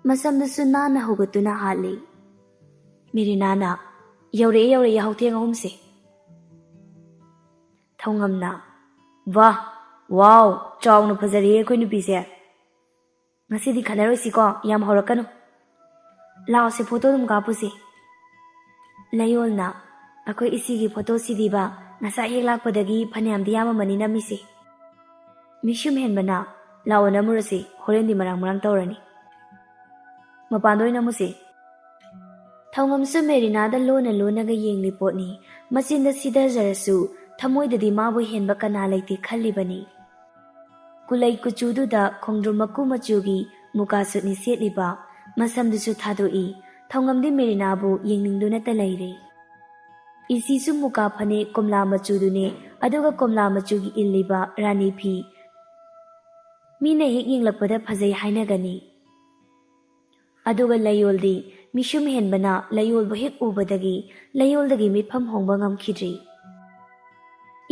ꯃꯁꯝꯗꯨꯁꯨ ꯅꯥꯟꯅ ꯍꯧꯒꯠꯇꯨꯅ ꯍꯥꯠꯂꯤ꯫ ꯃꯦꯔꯤꯅꯥꯅ, "ꯌꯧꯔꯛꯑꯦ, ꯌꯧꯔꯛꯑꯦ, ꯌꯥꯍꯧꯊꯦꯡ ꯑꯍꯨꯝꯁꯦ꯫" ꯊꯧꯉꯝꯅ, "ꯋꯥ, wow, ꯆꯥꯎꯅ ꯐꯖꯔꯦꯍꯦ ꯑꯩꯈꯣꯏ ꯅꯨꯄꯤꯁꯦ꯫ ꯉꯁꯤꯗꯤ ꯈꯟꯅꯔꯣꯏꯁꯤꯀꯣ, ꯌꯥꯝ ꯍꯧꯔꯛꯀꯅꯨ꯫ ꯂꯥꯎꯁꯦ, photo ꯑꯗꯨꯝ ꯀꯥꯞꯄꯨꯁꯦ꯫" ꯂꯩꯌꯣꯜꯅ, "ꯑꯩꯈꯣꯏ ꯏꯁꯤꯒꯤ photo ꯁꯤꯗꯤꯕ, ꯉꯁꯥꯏ ꯍꯦꯛ ꯂꯥꯛꯄꯗꯒꯤ ꯐꯅꯌꯥꯝꯗꯤ ꯌꯥꯝꯃꯝꯃꯅꯤ ꯅꯝꯃꯤꯁꯦ꯫" ꯃꯤꯁꯨꯝ ꯍꯦꯟꯕꯅ, "ꯂꯥꯛꯑꯣ ꯅꯝꯃꯨꯔꯁꯤ, ꯍꯣꯔꯦꯟꯗꯤ ꯃꯔꯥꯡ ꯃꯔꯥꯡ ꯇꯧꯔꯅꯤ꯫ ꯃꯄꯥꯟꯗ ꯑꯣꯏꯅ ꯅꯝꯃꯨꯁꯤ꯫" ꯊꯧꯉꯝꯁꯨ ꯃꯦꯔꯤꯅꯥꯗ ꯂꯣꯟꯅ ꯂꯣꯟꯅꯒ ꯌꯦꯡꯂꯤ ꯄꯣꯠꯅꯤ꯫ ꯃꯆꯤꯟꯗ ꯁꯤꯗꯖꯔꯁꯨ ꯊꯃꯣꯏꯗꯗꯤ ꯃꯥꯕꯨ ꯍꯦꯟꯕ ꯀꯅꯥ ꯂꯩꯇꯦ ꯈꯜꯂꯤꯕꯅꯤ꯫ ꯀꯨꯂꯩ ꯀꯨꯆꯨꯗꯨꯗ ꯈꯣꯡꯗ꯭ꯔꯨꯝ ꯃꯀꯨ ꯃꯆꯨꯒꯤ ꯃꯨꯀꯥ ꯁꯨꯠꯅꯤ ꯁꯦꯠꯂꯤꯕ, ꯃꯁꯝꯗꯨꯁꯨ ꯊꯥꯗꯣꯛꯏ꯫ ꯊꯧꯉꯝꯗꯤ ꯃꯦꯔꯤꯅꯥꯕꯨ ꯌꯦꯡꯅꯤꯡꯗꯨꯅꯇ ꯂꯩꯔꯦ꯫ ꯏꯁꯤꯁꯨ ꯃꯨꯀꯥ ꯐꯅꯦꯛ ꯀꯣꯝꯂꯥ ꯃꯆꯨꯗꯨꯅꯦ, ꯑꯗꯨꯒ ꯀꯣꯝꯂꯥ ꯃꯆꯨꯒꯤ ꯏꯜꯂꯤꯕ ꯔꯥꯅꯤ ꯐꯤ꯫ ꯃꯤꯅ ꯍꯦꯛ ꯌꯦꯡꯂꯛꯄꯗ ꯐꯖꯩ ꯍꯥꯏꯅꯒꯅꯤ꯫ ꯑꯗꯨꯒ ꯂꯩꯌꯣꯜꯗꯤ, ꯃꯤꯁꯨꯝ ꯍꯦꯟꯕꯅ ꯂꯩꯌꯣꯜꯕꯨ ꯍꯦꯛ ꯎꯕꯗꯒꯤ ꯂꯩꯌꯣꯜꯗꯒꯤ ꯃꯤꯠꯐꯝ ꯍꯣꯡꯕ ꯉꯝꯈꯤꯗ꯭ꯔꯤ꯫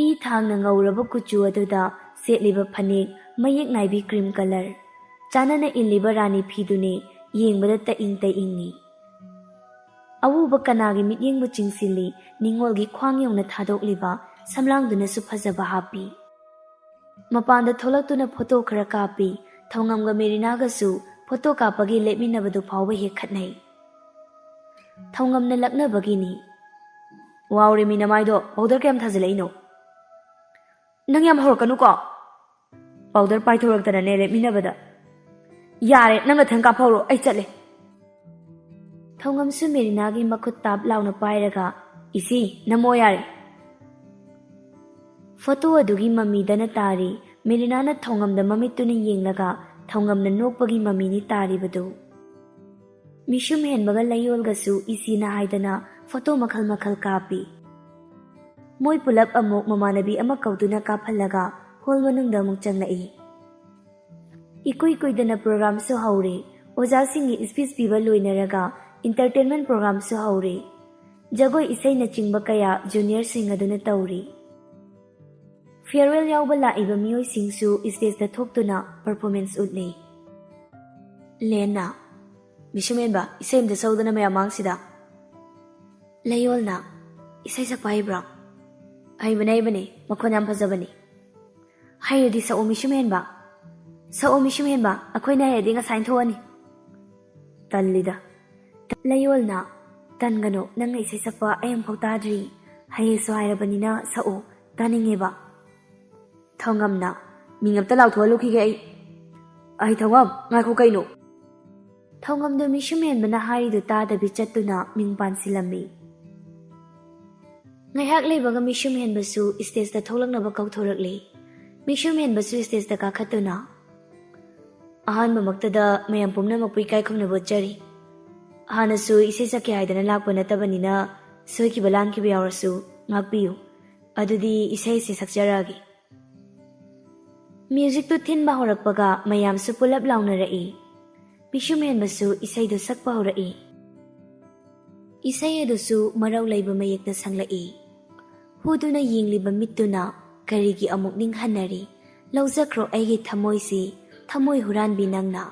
ꯏ ꯊꯥꯡꯅ ꯉꯧꯔꯕ ꯀꯨꯆꯨ ꯑꯗꯨꯗ ꯁꯦꯠꯂꯤꯕ ꯐꯅꯦꯛ ꯃꯌꯦꯛ ꯅꯥꯏꯕꯤ cream colour, ꯆꯥꯟꯅꯅ ꯏꯜꯂꯤꯕ ꯔꯥꯅꯤ ꯐꯤꯗꯨꯅꯦ ꯌꯦꯡꯕꯗ ꯇꯛꯏꯪ ꯇꯛꯏꯪꯉꯤ꯫ ꯑꯎꯕ ꯀꯅꯥꯒꯤ ꯃꯤꯠꯌꯦꯡꯕꯨ ꯆꯤꯡꯁꯤꯜꯂꯤ, ꯅꯤꯡꯉꯣꯜꯒꯤ ꯈ꯭ꯋꯥꯡ ꯌꯧꯅ ꯊꯥꯗꯣꯛꯂꯤꯕ ꯁꯝꯂꯥꯡꯗꯨꯅꯁꯨ ꯐꯖꯕ ꯍꯥꯞꯄꯤ꯫ ꯃꯄꯥꯟꯗ ꯊꯣꯛꯂꯛꯇꯨꯅ photo ꯈꯔ ꯀꯥꯞꯄꯤ꯫ ꯊꯧꯉꯝꯒ ꯃꯦꯔꯤꯅꯥꯒꯁꯨ photo ꯀꯥꯞꯄꯒꯤ ꯂꯦꯞꯃꯤꯟꯅꯕꯗꯨ ꯐꯥꯎꯕ ꯍꯦꯛ ꯈꯠꯅꯩ꯫ ꯊꯧꯉꯝꯅ ꯂꯛꯅꯕꯒꯤꯅꯤ꯫ "ꯋꯥꯎꯔꯦꯃꯤ ꯅꯃꯥꯏꯗꯣ, powder ꯀꯌꯥꯝ ꯊꯥꯖꯤꯜꯂꯛꯏꯅꯣ?" "ꯅꯪ ꯌꯥꯝ ꯍꯧꯔꯛꯀꯅꯨꯀꯣ꯫ Powder ꯄꯥꯏꯊꯣꯔꯛꯇꯅꯅꯦ ꯂꯦꯞꯃꯤꯟꯅꯕꯗ꯫ ꯌꯥꯔꯦ, ꯅꯪ ꯅꯊꯟ ꯀꯥꯞꯍꯧꯔꯣ, ꯑꯩ ꯆꯠꯂꯦ꯫" ꯊꯧꯉꯝꯁꯨ ꯃꯦꯔꯤꯅꯥꯒꯤ ꯃꯈꯨꯠ ꯇꯥꯞ ꯂꯥꯎꯅ ꯄꯥꯏꯔꯒ, "ꯏꯁꯤ, ꯅꯝꯃꯣ ꯌꯥꯔꯦ꯫" Photo ꯑꯗꯨꯒꯤ ꯃꯃꯤꯗꯅ ꯇꯥꯔꯤ꯫ ꯃꯦꯔꯤꯅꯥꯅ ꯊꯧꯉꯝꯗ ꯃꯃꯤꯠꯇꯨꯅ ꯌꯦꯡꯂꯒ ꯊꯧꯉꯝꯅ ꯅꯣꯛꯄꯒꯤ ꯃꯃꯤꯅꯤ ꯇꯥꯔꯤꯕꯗꯨ꯫ ꯃꯤꯁꯨꯝ ꯍꯦꯟꯕꯒ ꯂꯩꯌꯣꯜꯒꯁꯨ ꯏꯁꯤꯅ ꯍꯥꯏꯗꯅ photo ꯃꯈꯜ ꯃꯈꯜ ꯀꯥꯞꯄꯤ꯫ ꯃꯣꯏ ꯄꯨꯂꯞ ꯑꯃꯨꯛ ꯃꯃꯥꯟꯅꯕꯤ ꯑꯃ ꯀꯧꯗꯨꯅ ꯀꯥꯞꯍꯜꯂꯒ hall ꯃꯅꯨꯡꯗ ꯑꯃꯨꯛ ꯆꯪꯂꯛꯏ꯫ ꯏꯀꯨꯏ ꯀꯨꯏꯗꯅ programꯁꯨ ꯍꯧꯔꯦ꯫ ꯑꯣꯖꯥꯁꯤꯡꯒꯤ speech ꯄꯤꯕ ꯂꯣꯏꯅꯔꯒ entertainment programꯁꯨ ꯍꯧꯔꯦ꯫ ꯖꯒꯣꯏ ꯏꯁꯩꯅꯆꯤꯡꯕ ꯀꯌꯥ ꯖꯨꯅꯤꯌꯔꯁꯤꯡ ꯑꯗꯨꯅ ꯇꯧꯔꯤ꯫ ꯐꯤꯌꯔꯋꯦꯜ ꯌꯥꯎꯕ ꯂꯥꯛꯏꯕ ꯃꯤꯑꯣꯏꯁꯤꯡꯁꯨ ꯁ꯭ꯇꯦꯖꯇ ꯊꯣꯛꯇꯨꯅ ꯄꯔꯐꯣꯔꯃꯦꯟꯁ ꯎꯠꯂꯤ꯫ ꯂꯦꯟꯅ, "ꯃꯤꯁꯨꯝ ꯍꯦꯟꯕ, ꯏꯁꯩ ꯑꯝꯇ ꯁꯛꯎꯗꯅ ꯃꯌꯥꯝ ꯃꯥꯡꯁꯤꯗ꯫" ꯂꯩꯌꯣꯜꯅ, "ꯏꯁꯩ ꯁꯛꯄ ꯍꯩꯕ꯭ꯔꯣ?" "ꯍꯩꯕꯅꯦ, ꯍꯩꯕꯅꯦ, ꯃꯈꯣꯟ ꯌꯥꯝ ꯐꯖꯕꯅꯦ꯫" "ꯍꯩꯔꯗꯤ ꯁꯛꯑꯣ ꯃꯤꯁꯨꯝ ꯍꯦꯟꯕ꯫ ꯁꯛꯑꯣ ꯃꯤꯁꯨꯝ ꯍꯦꯟꯕ, ꯑꯩꯈꯣꯏꯅ ꯍꯩꯔꯗꯤ ꯉꯁꯥꯏꯅ ꯊꯣꯛꯑꯅꯤ꯫" "ꯇꯜꯂꯤꯗ꯫" ꯂꯩꯌꯣꯜꯅ, "ꯇꯟꯒꯅꯨ, ꯅꯪꯅ ꯏꯁꯩ ꯁꯛꯄ ꯑꯩ ꯑꯃꯨꯛꯐꯥꯎ ꯇꯥꯗ꯭ꯔꯤ꯫ ꯍꯩꯌꯦꯁꯨ ꯍꯥꯏꯔꯕꯅꯤꯅ ꯁꯛꯎ, ꯇꯥꯅꯤꯡꯉꯦꯕ꯫" ꯊꯧꯉꯝꯅ, "ꯃꯤꯡ ꯑꯝꯇ ꯂꯥꯎꯊꯣꯛꯍꯜꯂꯨꯈꯤꯒꯦ ꯑꯩ꯫ ꯑꯩ ꯊꯧꯉꯝ, ꯉꯥꯏꯈꯣ ꯀꯩꯅꯣ꯫" ꯊꯧꯉꯝꯗꯣ ꯃꯤꯁꯨꯝ ꯍꯦꯟꯕꯅ ꯍꯥꯏꯔꯤꯗꯨ ꯇꯥꯗꯕꯤ ꯆꯠꯇꯨꯅ ꯃꯤꯡ ꯄꯥꯟꯁꯤꯜꯂꯝꯃꯤ꯫ ꯉꯥꯏꯍꯥꯛ ꯂꯩꯕꯒ ꯃꯤꯁꯨꯝ ꯍꯦꯟꯕꯁꯨ ꯁ꯭ꯇꯦꯖꯇ ꯊꯣꯛꯂꯛꯅꯕ ꯀꯧꯊꯣꯔꯛꯂꯤ꯫ ꯃꯤꯁꯨꯝ ꯍꯦꯟꯕꯁꯨ ꯁ꯭ꯇꯦꯖꯇ ꯀꯥꯈꯠꯇꯨꯅ, "ꯑꯍꯥꯟꯕꯃꯛꯇꯗ ꯃꯌꯥꯝ ꯄꯨꯝꯅꯃꯛꯄꯨ ꯏꯀꯥꯏ ꯈꯨꯝꯅꯕ ꯎꯠꯆꯔꯤ꯫ ꯍꯥꯟꯅꯁꯨ ꯏꯁꯩ ꯁꯛꯀꯦ ꯍꯥꯏꯗꯅ ꯂꯥꯛꯄ ꯅꯠꯇꯕꯅꯤꯅ ꯁꯣꯏꯈꯤꯕ ꯂꯥꯟꯈꯤꯕ ꯌꯥꯎꯔꯁꯨ ꯉꯥꯛꯄꯤꯌꯨ꯫ ꯑꯗꯨꯗꯤ ꯏꯁꯩ ꯑꯁꯤ ꯁꯛꯆꯔꯛꯑꯒꯦ꯫" ꯃ꯭ꯌꯨꯖꯤꯛꯇꯨ ꯊꯤꯟꯕ ꯍꯧꯔꯛꯄꯒ ꯃꯌꯥꯝꯁꯨ ꯄꯨꯂꯞ ꯂꯥꯎꯅꯔꯛꯏ꯫ ꯃꯤꯁꯨꯝ ꯍꯦꯟꯕꯁꯨ ꯏꯁꯩꯗꯨ ꯁꯛꯄ ꯍꯧꯔꯛꯏ꯫ ꯏꯁꯩ ꯑꯗꯨꯁꯨ ꯃꯔꯧ ꯂꯩꯕ ꯃꯌꯦꯛꯇ ꯁꯛꯂꯛꯏ꯫ ꯍꯨꯗꯨꯅ ꯌꯦꯡꯂꯤꯕ ꯃꯤꯠꯇꯨꯅ ꯀꯔꯤꯒꯤ ꯑꯃꯨꯛ ꯅꯤꯡꯍꯟꯅꯔꯤ? ꯂꯧꯖꯈ꯭ꯔꯣ ꯑꯩꯒꯤ ꯊꯃꯣꯏꯁꯤ, ꯊꯃꯣꯏ ꯍꯨꯔꯥꯟꯕꯤ ꯅꯪꯅ꯫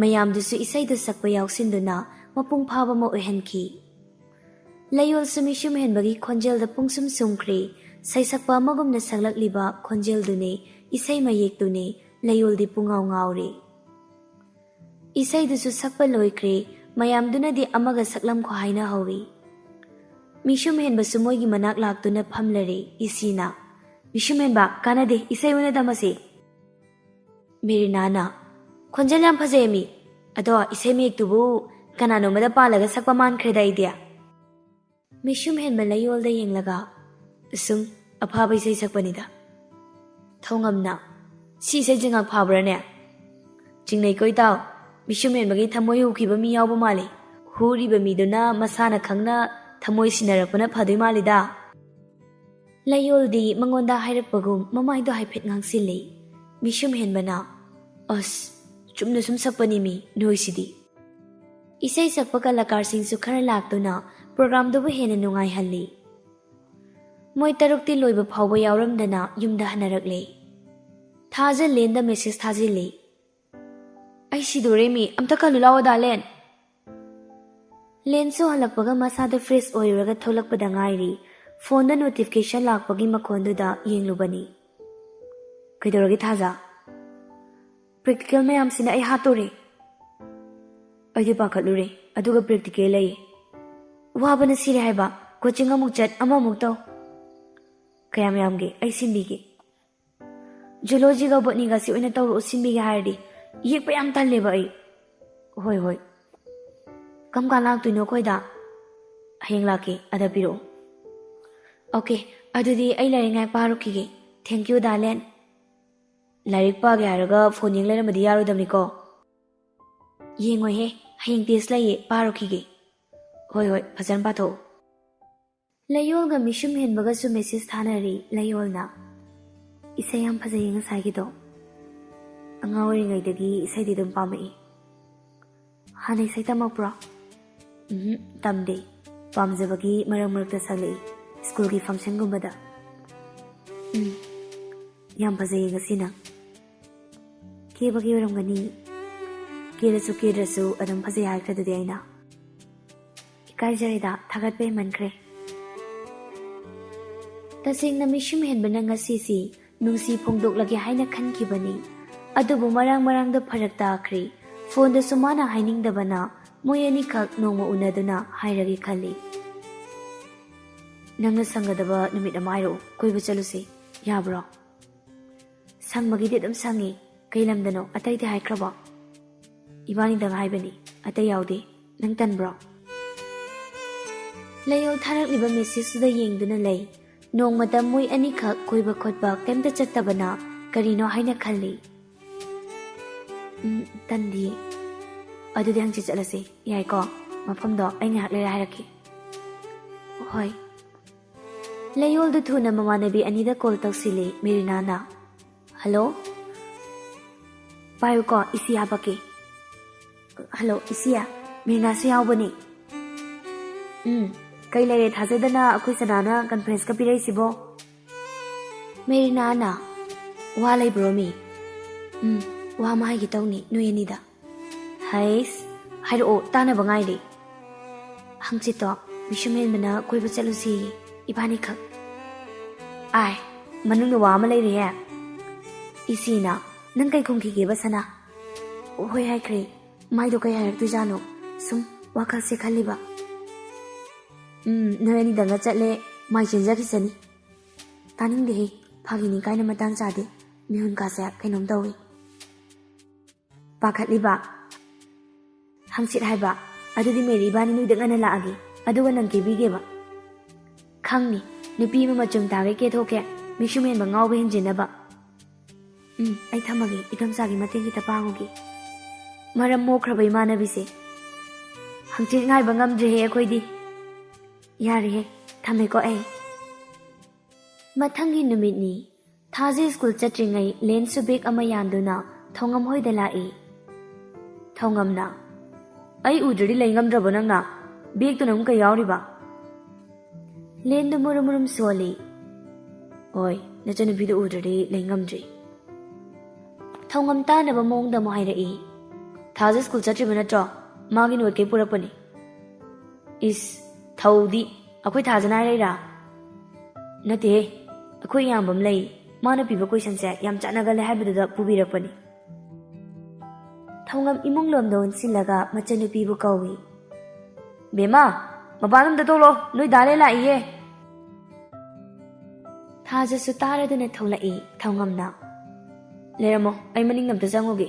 ꯃꯌꯥꯝꯗꯨꯁꯨ ꯏꯁꯩꯗꯨ ꯁꯛꯄ ꯌꯥꯎꯁꯤꯟꯗꯨꯅ ꯃꯄꯨꯡ ꯐꯥꯕ ꯑꯃ ꯑꯣꯏꯍꯟꯈꯤ꯫ ꯂꯩꯌꯣꯜꯁꯨ ꯃꯤꯁꯨꯝ ꯍꯦꯟꯕꯒꯤ ꯈꯣꯟꯖꯦꯜꯗ ꯄꯨꯡꯁꯨꯝ ꯁꯨꯝꯈ꯭ꯔꯦ꯫ ꯁꯩꯁꯛꯄ ꯑꯃꯒꯨꯝꯅ ꯁꯛꯂꯛꯂꯤꯕ ꯈꯣꯟꯖꯦꯜꯗꯨꯅꯤ, ꯏꯁꯩ ꯃꯌꯦꯛꯇꯨꯅꯤ꯫ ꯂꯩꯌꯣꯜꯗꯤ ꯄꯨꯡꯉꯥꯎ ꯉꯥꯎꯔꯦ꯫ ꯏꯁꯩꯗꯨꯁꯨ ꯁꯛꯄ ꯂꯣꯏꯈ꯭ꯔꯦ꯫ ꯃꯌꯥꯝꯗꯨꯅꯗꯤ ꯑꯃꯒ ꯁꯛꯂꯝꯈꯣ ꯍꯥꯏꯅ ꯍꯧꯏ꯫ ꯃꯤꯁꯨꯝ ꯍꯦꯟꯕꯁꯨ ꯃꯣꯏꯒꯤ ꯃꯅꯥꯛ ꯂꯥꯛꯇꯨꯅ ꯐꯝꯂꯔꯦ꯫ ꯏꯁꯤꯅ, "ꯃꯤꯁꯨꯝ ꯍꯦꯟꯕ, ꯀꯥꯟꯅꯗꯦ, ꯏꯁꯩ ꯑꯣꯏꯅ ꯇꯝꯃꯁꯤ꯫" ꯃꯦꯔꯤꯅꯥꯅ, "ꯈꯣꯟꯖꯦꯜ ꯌꯥꯝ ꯐꯖꯩ ꯃꯤ, ꯑꯗꯣ ꯏꯁꯩ ꯃꯌꯦꯛꯇꯨꯕꯨ ꯀꯅꯥꯅꯣꯝꯃꯗ ꯄꯥꯜꯂꯒ ꯁꯛꯄ ꯃꯥꯟꯈ꯭ꯔꯦꯗ ꯑꯩꯗꯤ꯫" ꯃꯤꯁꯨꯝ ꯍꯦꯟꯕ ꯂꯩꯌꯣꯜꯗ ꯌꯦꯡꯂꯒ, "ꯑꯁꯨꯝ ꯑꯐꯥꯕ ꯏꯁꯩ ꯁꯛꯄꯅꯤꯗ꯫" ꯊꯧꯉꯝꯅ, "ꯁꯤ ꯏꯁꯩꯁꯦ ꯉꯥꯛ ꯐꯥꯕ꯭ꯔꯥꯅꯦ? ꯆꯤꯡꯅꯩꯀꯣ ꯏꯇꯥꯎ, ꯃꯤꯁꯨꯝ ꯍꯦꯟꯕꯒꯤ ꯊꯃꯣꯏ ꯍꯨꯈꯤꯕ ꯃꯤ ꯌꯥꯎꯕ ꯃꯥꯜꯂꯤ꯫ ꯍꯨꯔꯤꯕ ꯃꯤꯗꯨꯅ ꯃꯁꯥꯅ ꯈꯪꯅ ꯊꯃꯣꯏ ꯁꯤꯟꯅꯔꯛꯄꯅ ꯐꯗꯣꯏ ꯃꯥꯜꯂꯤꯗ꯫" ꯂꯩꯌꯣꯜꯗꯤ ꯃꯉꯣꯟꯗ ꯍꯥꯏꯔꯛꯄꯒꯨꯝ ꯃꯃꯥꯏꯗꯣ ꯍꯥꯏꯐꯦꯠ ꯉꯥꯡꯁꯤꯜꯂꯤ꯫ ꯃꯤꯁꯨꯝ ꯍꯦꯟꯕꯅ, "ꯑꯁ, ꯆꯨꯝꯅ ꯁꯨꯝ ꯁꯛꯄꯅꯤ ꯃꯤ, ꯅꯣꯏꯁꯤꯗꯤ꯫" ꯏꯁꯩ ꯁꯛꯄ ꯀꯂꯥꯀꯥꯔꯁꯤꯡꯁꯨ ꯈꯔ ꯂꯥꯛꯇꯨꯅ ꯄ꯭ꯔꯣꯒ꯭ꯔꯥꯝꯗꯨꯕꯨ ꯍꯦꯟꯅ ꯅꯨꯡꯉꯥꯏꯍꯜꯂꯤ꯫ ꯃꯣꯏ ꯇꯔꯨꯛꯇꯤ ꯂꯣꯏꯕ ꯐꯥꯎꯕ ꯌꯥꯎꯔꯝꯗꯅ ꯌꯨꯝꯗ ꯍꯟꯅꯔꯛꯂꯦ꯫ ꯊꯥꯖ ꯂꯦꯟꯗ ꯃꯦꯁꯦꯖ ꯊꯥꯖꯤꯜꯂꯤ꯫ "ꯑꯩ ꯁꯤꯗꯣꯔꯦ ꯃꯤ, ꯑꯝꯇ ꯀꯜꯂꯨ ꯂꯥꯛꯑꯣ ꯗꯥ ꯂꯦꯟ!" ꯂꯦꯟꯁꯨ ꯍꯜꯂꯛꯄꯒ ꯃꯁꯥꯗ ꯐ꯭ꯔꯦꯁ ꯑꯣꯏꯔꯨꯔꯒ ꯊꯣꯛꯂꯛꯄꯗ ꯉꯥꯏꯔꯤ꯫ ꯐꯣꯟꯗ ꯅꯣꯇꯤꯐꯤꯀꯦꯁꯟ ꯂꯥꯛꯄꯒꯤ ꯃꯈꯣꯟꯗꯨꯗ ꯌꯦꯡꯂꯨꯕꯅꯤ꯫ "ꯀꯩꯗꯧꯔꯒꯦ ꯊꯥꯖ?" "ꯄ꯭ꯔꯦꯛꯇꯤꯀꯦꯜ ꯃꯌꯥꯝꯁꯤꯅ ꯑꯩ ꯍꯥꯠꯇꯣꯔꯦ꯫" "ꯑꯩꯗꯤ ꯄꯥꯈꯠꯂꯨꯔꯦ, ꯑꯗꯨꯒ ꯄ꯭ꯔꯦꯛꯇꯤꯀꯦꯜ ꯂꯩꯌꯦ꯫" "ꯋꯥꯕꯅ ꯁꯤꯔꯦ ꯍꯥꯏꯕ, ꯀꯣꯆꯤꯡ ꯑꯃꯨꯛ ꯆꯠ, ꯑꯃꯃꯨꯛ ꯇꯧ꯫" "ꯀꯌꯥꯝ ꯌꯥꯝꯒꯦ? ꯑꯩ ꯁꯤꯟꯕꯤꯒꯦ꯫" "ꯖꯨꯂꯣꯖꯤꯒ ꯕꯣꯠꯅꯤꯒꯁꯤ ꯑꯣꯏꯅ ꯇꯧꯔꯛꯑꯣ, ꯁꯤꯟꯕꯤꯒꯦ ꯍꯥꯏꯔꯗꯤ꯫ ꯌꯦꯛꯄ ꯌꯥꯝ ꯇꯜꯂꯦꯕ ꯑꯩ꯫" "ꯍꯣꯏ, ꯍꯣꯏ꯫ ꯀꯔꯝ ꯀꯥꯟ ꯂꯥꯛꯇꯣꯏꯅꯣ ꯑꯩꯈꯣꯏꯗ?" "ꯍꯌꯦꯡ ꯂꯥꯛꯀꯦ, ꯑꯗ ꯄꯤꯔꯛꯑꯣ꯫" "ꯑꯣꯀꯦ, ꯑꯗꯨꯗꯤ ꯑꯩ ꯂꯥꯏꯔꯤꯛ ꯉꯥꯏꯍꯥꯛ ꯄꯥꯔꯨꯈꯤꯒꯦ꯫ ꯊꯦꯡꯀ꯭ꯌꯨ ꯗꯥ ꯂꯦꯟ꯫" "ꯂꯥꯏꯔꯤꯛ ꯄꯥꯒꯦ ꯍꯥꯏꯔꯒ ꯐꯣꯟ ꯌꯦꯡ ꯂꯩꯔꯝꯃꯗꯤ ꯌꯥꯔꯣꯏꯗꯕꯅꯤꯀꯣ꯫" "ꯌꯦꯡꯉꯣꯏꯍꯦ, ꯍꯌꯦꯡ ꯇꯦꯁ ꯂꯩꯌꯦ, ꯄꯥꯔꯨꯈꯤꯒꯦ꯫" "ꯍꯣꯏ, ꯍꯣꯏ, ꯐꯖꯅ ꯄꯥꯊꯣꯛꯎ꯫" ꯂꯩꯌꯣꯜꯒ ꯃꯤꯁꯨꯝ ꯍꯦꯟꯕꯒꯁꯨ ꯃꯦꯁꯦꯖ ꯊꯥꯅꯔꯤ꯫ ꯂꯩꯌꯣꯜꯅ, "ꯏꯁꯩ ꯌꯥꯝ ꯐꯖꯩꯌꯦ ꯉꯁꯥꯏꯒꯤꯗꯣ꯫ ꯑꯉꯥꯡ ꯑꯣꯏꯔꯤꯉꯩꯗꯒꯤ ꯏꯁꯩꯗꯤ ꯑꯗꯨꯝ ꯄꯥꯝꯃꯛꯏ꯫" "ꯍꯥꯟꯅ ꯏꯁꯩ ꯇꯝꯃꯛꯄ꯭ꯔꯣ?" "ꯎꯝ, ꯇꯝꯗꯦ꯫ ꯄꯥꯝꯖꯕꯒꯤ ꯃꯔꯛ ꯃꯔꯛꯇ ꯁꯛꯂꯛꯏ, ꯁ꯭ꯀꯨꯜꯒꯤ ꯐꯪꯁꯟꯒꯨꯝꯕꯗ꯫" "ꯎꯝ, ꯌꯥꯝ ꯐꯖꯩꯌꯦ ꯉꯁꯤ ꯅꯪ꯫" "ꯀꯦꯕꯒꯤ ꯑꯣꯏꯔꯝꯒꯅꯤ꯫" "ꯀꯦꯔꯁꯨ ꯀꯦꯗ꯭ꯔꯁꯨ ꯑꯗꯨꯝ ꯐꯖꯩ ꯍꯥꯏꯈ꯭ꯔꯗꯨꯗꯤ ꯑꯩꯅ꯫" "ꯏꯀꯥꯏꯖꯔꯦꯗ, ꯊꯥꯒꯠꯄ ꯍꯦꯟꯃꯟꯈ꯭ꯔꯦ꯫" ꯇꯁꯦꯡꯅ ꯃꯤꯁꯨꯝ ꯍꯦꯟꯕꯅ ꯉꯁꯤꯁꯤ ꯅꯨꯡꯁꯤ ꯐꯣꯡꯗꯣꯛꯂꯒꯦ ꯍꯥꯏꯅ ꯈꯟꯈꯤꯕꯅꯤ꯫ ꯑꯗꯨꯕꯨ ꯃꯔꯥꯡ ꯃꯔꯥꯡꯗ ꯐꯔꯛ ꯇꯥꯈ꯭ꯔꯦ꯫ ꯐꯣꯟꯗꯁꯨ ꯃꯥꯅ ꯍꯥꯏꯅꯤꯡꯗꯕꯅ ꯃꯣꯏ ꯑꯅꯤꯈꯛ ꯅꯣꯡꯃ ꯎꯅꯗꯨꯅ ꯍꯥꯏꯔꯒꯦ ꯈꯜꯂꯤ꯫ "ꯅꯪꯅ ꯁꯪꯒꯗꯕ ꯅꯨꯃꯤꯠ ꯑꯃ ꯍꯥꯏꯔꯛꯎ, ꯀꯣꯏꯕ ꯆꯠꯂꯨꯁꯤ, ꯌꯥꯕ꯭ꯔꯣ?" "ꯁꯪꯕꯒꯤꯗꯤ ꯑꯗꯨꯝ ꯁꯪꯉꯤ꯫ ꯀꯩ ꯂꯝꯗꯅꯣ? ꯑꯇꯩꯗꯤ ꯍꯥꯏꯈ꯭ꯔꯕꯣ?" "ꯏꯕꯥꯅꯤꯗꯪ ꯍꯥꯏꯕꯅꯤ, ꯑꯇꯩ ꯌꯥꯎꯗꯦ꯫ ꯅꯪ ꯇꯟꯕ꯭ꯔꯣ?" ꯂꯩꯌꯣꯜ ꯊꯥꯔꯛꯂꯤꯕ ꯃꯦꯁꯦꯖꯇꯨꯗ ꯌꯦꯡꯗꯨꯅ ꯂꯩ꯫ ꯅꯣꯡꯃꯇ ꯃꯣꯏ ꯑꯅꯤꯈꯛ ꯀꯣꯏꯕ ꯈꯣꯠꯄ ꯀꯩꯝꯇ ꯆꯠꯇꯕꯅ ꯀꯔꯤꯅꯣ ꯍꯥꯏꯅ ꯈꯜꯂꯤ꯫ "ꯎꯝ, ꯇꯟꯗꯤꯌꯦ꯫" "ꯑꯗꯨꯗꯤ ꯍꯪꯆꯤꯠ ꯆꯠꯂꯁꯦ, ꯌꯥꯏꯀꯣ? ꯃꯐꯝꯗꯣ ꯑꯩ ꯉꯥꯏꯍꯥꯛ ꯂꯩꯔ ꯍꯥꯏꯔꯛꯀꯦ꯫" "ꯍꯣꯏ꯫" ꯂꯩꯌꯣꯜꯗꯨ ꯊꯨꯅ ꯃꯃꯥꯟꯅꯕꯤ ꯑꯅꯤꯗ ꯀꯣꯜ ꯇꯧꯁꯤꯜꯂꯤ꯫ ꯃꯦꯔꯤꯅꯥꯅ, "ꯍꯜꯂꯣ?" "ꯄꯥꯏꯌꯨꯀꯣ, ꯏꯁꯤ ꯍꯥꯄꯛꯀꯦ꯫" "ꯍꯜꯂꯣ, ꯏꯁꯤ, ꯃꯦꯔꯤꯅꯥꯁꯨ ꯌꯥꯎꯕꯅꯤ꯫" ꯎꯝ, ꯀꯩ ꯂꯩꯔꯦ ꯊꯥꯖꯗꯅ ꯑꯩꯈꯣꯏ ꯁꯅꯥꯅ ꯀꯟꯐ꯭ꯔꯦꯟꯁꯀ ꯄꯤꯔꯛꯏꯁꯤꯕꯣ? ꯃꯦꯔꯤꯅꯥꯅ, "ꯋꯥ ꯂꯩꯕ꯭ꯔꯣ ꯃꯤ?" "ꯎꯝ, ꯋꯥ ꯑꯃ ꯍꯥꯏꯒꯦ ꯇꯧꯅꯤ ꯅꯣꯏ ꯑꯅꯤꯗ꯫" "ꯍꯩꯁ, ꯍꯥꯏꯔꯛꯑꯣ, ꯇꯥꯅꯕ ꯉꯥꯏꯔꯦ꯫" "ꯍꯪꯆꯤꯠꯇꯣ ꯃꯤꯁꯨꯝ ꯍꯦꯟꯕꯅ ꯀꯣꯏꯕ ꯆꯠꯂꯨꯁꯤ, ꯏꯕꯥꯅꯤꯈꯛ꯫" "ꯑꯥꯏ, ꯃꯅꯨꯡꯗ ꯋꯥ ꯑꯃ ꯂꯩꯔꯤꯍꯦ꯫" ꯏꯆꯦꯅ, "ꯅꯪ ꯀꯩ ꯈꯨꯝꯈꯤꯒꯦꯕ ꯁꯅꯥ?" "ꯍꯣꯏ ꯍꯥꯏꯈ꯭ꯔꯦ, ꯃꯥꯏꯗꯣ ꯀꯩ ꯍꯥꯏꯔꯛꯇꯣꯏꯖꯥꯠꯅꯣ, ꯁꯨꯝ ꯋꯥꯈꯜꯁꯦ ꯈꯜꯂꯤꯕ꯫" "ꯎꯝ, ꯅꯣꯏ ꯑꯅꯤꯗꯪꯒ ꯆꯠꯂꯦ, ꯃꯥꯏ ꯆꯦꯟꯖꯈꯤꯁꯅꯤ꯫" "ꯇꯥꯅꯤꯡꯗꯦꯍꯦ, ꯐꯥꯒꯤꯅꯤ ꯀꯥꯏꯅ ꯃꯇꯥꯡ ꯆꯥꯗꯦ, ꯃꯤꯍꯨꯟ ꯀꯥꯁꯦ ꯀꯩꯅꯣꯝ ꯇꯧꯏ꯫" "ꯄꯥꯈꯠꯂꯤꯕ?" "ꯍꯪꯆꯤꯠ ꯍꯥꯏꯕ? ꯑꯗꯨꯗꯤ ꯃꯦꯔꯤ ꯏꯕꯥꯅꯤ ꯅꯣꯏꯗ ꯉꯟꯅ ꯂꯥꯛꯑꯒꯦ, ꯑꯗꯨꯒ ꯅꯪ ꯀꯦꯕꯤꯒꯦꯕ꯫" "ꯈꯪꯅꯤ, ꯅꯨꯄꯤ ꯑꯃ ꯃꯆꯨꯝ ꯇꯥꯒꯩ ꯀꯦꯊꯣꯛꯀꯦ, ꯃꯤꯁꯨꯝ ꯍꯦꯟꯕ ꯉꯥꯎꯕ ꯍꯦꯟꯖꯤꯟꯅꯕ꯫" "ꯎꯝ, ꯑꯩ ꯊꯝꯃꯒꯦ, ꯏꯗꯣꯝꯆꯥꯒꯤ ꯃꯇꯦꯡ ꯈꯤꯇ ꯄꯥꯡꯉꯨꯒꯦ꯫" ꯃꯔꯝ ꯃꯣꯛꯈ꯭ꯔꯕ ꯏꯃꯥꯟꯅꯕꯤꯁꯦ꯫ "ꯍꯪꯆꯤꯠ ꯉꯥꯏꯕ ꯉꯝꯗ꯭ꯔꯦꯍꯦ ꯑꯩꯈꯣꯏꯗꯤ꯫" "ꯌꯥꯔꯦꯍꯦ, ꯊꯝꯃꯦꯀꯣ ꯑꯩ꯫" ꯃꯊꯪꯒꯤ ꯅꯨꯃꯤꯠꯅꯤ꯫ ꯊꯥꯖ ꯁ꯭ꯀꯨꯜ ꯆꯠꯇ꯭ꯔꯤꯉꯩ ꯂꯦꯟꯁꯨ ꯕꯦꯒ ꯑꯃ ꯌꯥꯟꯗꯨꯅ ꯊꯧꯉꯝ ꯍꯣꯏꯗ ꯂꯥꯛꯏ꯫ ꯊꯧꯉꯝꯅ, "ꯑꯩ ꯎꯗ꯭ꯔꯗꯤ ꯂꯩ ꯉꯝꯗ꯭ꯔꯕꯣ ꯅꯪꯅ? ꯕꯦꯒꯇꯨꯅ ꯑꯃꯨꯛ ꯀꯩ ꯌꯥꯎꯔꯤꯕ?" ꯂꯦꯟꯗꯨ ꯃꯨꯔꯨꯝ ꯃꯨꯔꯨꯝ ꯁꯣꯜꯂꯤ꯫ "ꯍꯣꯏ, ꯅꯆꯟꯅꯨꯄꯤꯗꯨ ꯎꯗ꯭ꯔꯗꯤ ꯂꯩ ꯉꯝꯗ꯭ꯔꯤ꯫" ꯊꯧꯉꯝ ꯇꯥꯅꯕ ꯃꯑꯣꯡꯗ ꯑꯃꯨꯛ ꯍꯥꯏꯔꯛꯏ꯫ "ꯊꯥꯖ ꯁ꯭ꯀꯨꯜ ꯆꯠꯇ꯭ꯔꯤꯕ ꯅꯠꯇ꯭ꯔꯣ? ꯃꯥꯒꯤ ꯅꯣꯠ ꯀꯩ ꯄꯨꯔꯛꯄꯅꯤ꯫" "ꯏꯁ, ꯊꯧꯗꯤ, ꯑꯩꯈꯣꯏ ꯊꯥꯖꯅ ꯍꯥꯏꯔꯛꯏꯔꯥ?" "ꯅꯠꯇꯦꯍꯦ, ꯑꯩꯈꯣꯏ ꯏꯌꯥꯝꯕ ꯑꯃ ꯂꯩ, ꯃꯥꯅ ꯄꯤꯕ ꯀꯣꯏꯁꯟꯁꯦ ꯌꯥꯝ ꯆꯥꯟꯅꯒꯜꯂꯦ ꯍꯥꯏꯕꯗꯨꯗ ꯄꯨꯕꯤꯔꯛꯄꯅꯤ꯫" ꯊꯧꯉꯝ ꯏꯃꯨꯡ ꯂꯣꯝꯗ ꯑꯣꯟꯁꯤꯜꯂꯒ ꯃꯆꯟꯅꯨꯄꯤꯕꯨ ꯀꯧꯏ꯫ "ꯕꯦꯝꯃ, ꯃꯄꯥꯟ ꯑꯝꯇ ꯊꯣꯛꯂꯛꯑꯣ, ꯅꯣꯏ ꯗꯥ ꯂꯦꯟ ꯂꯥꯛꯏꯌꯦ꯫" ꯊꯥꯖꯁꯨ ꯇꯥꯔꯗꯨꯅ ꯊꯣꯛꯂꯛꯏ꯫ ꯊꯧꯉꯝꯅ, "ꯂꯩꯔꯝꯃꯣ, ꯑꯩ ꯃꯅꯤꯡ ꯑꯝꯇ ꯆꯪꯉꯨꯒꯦ꯫"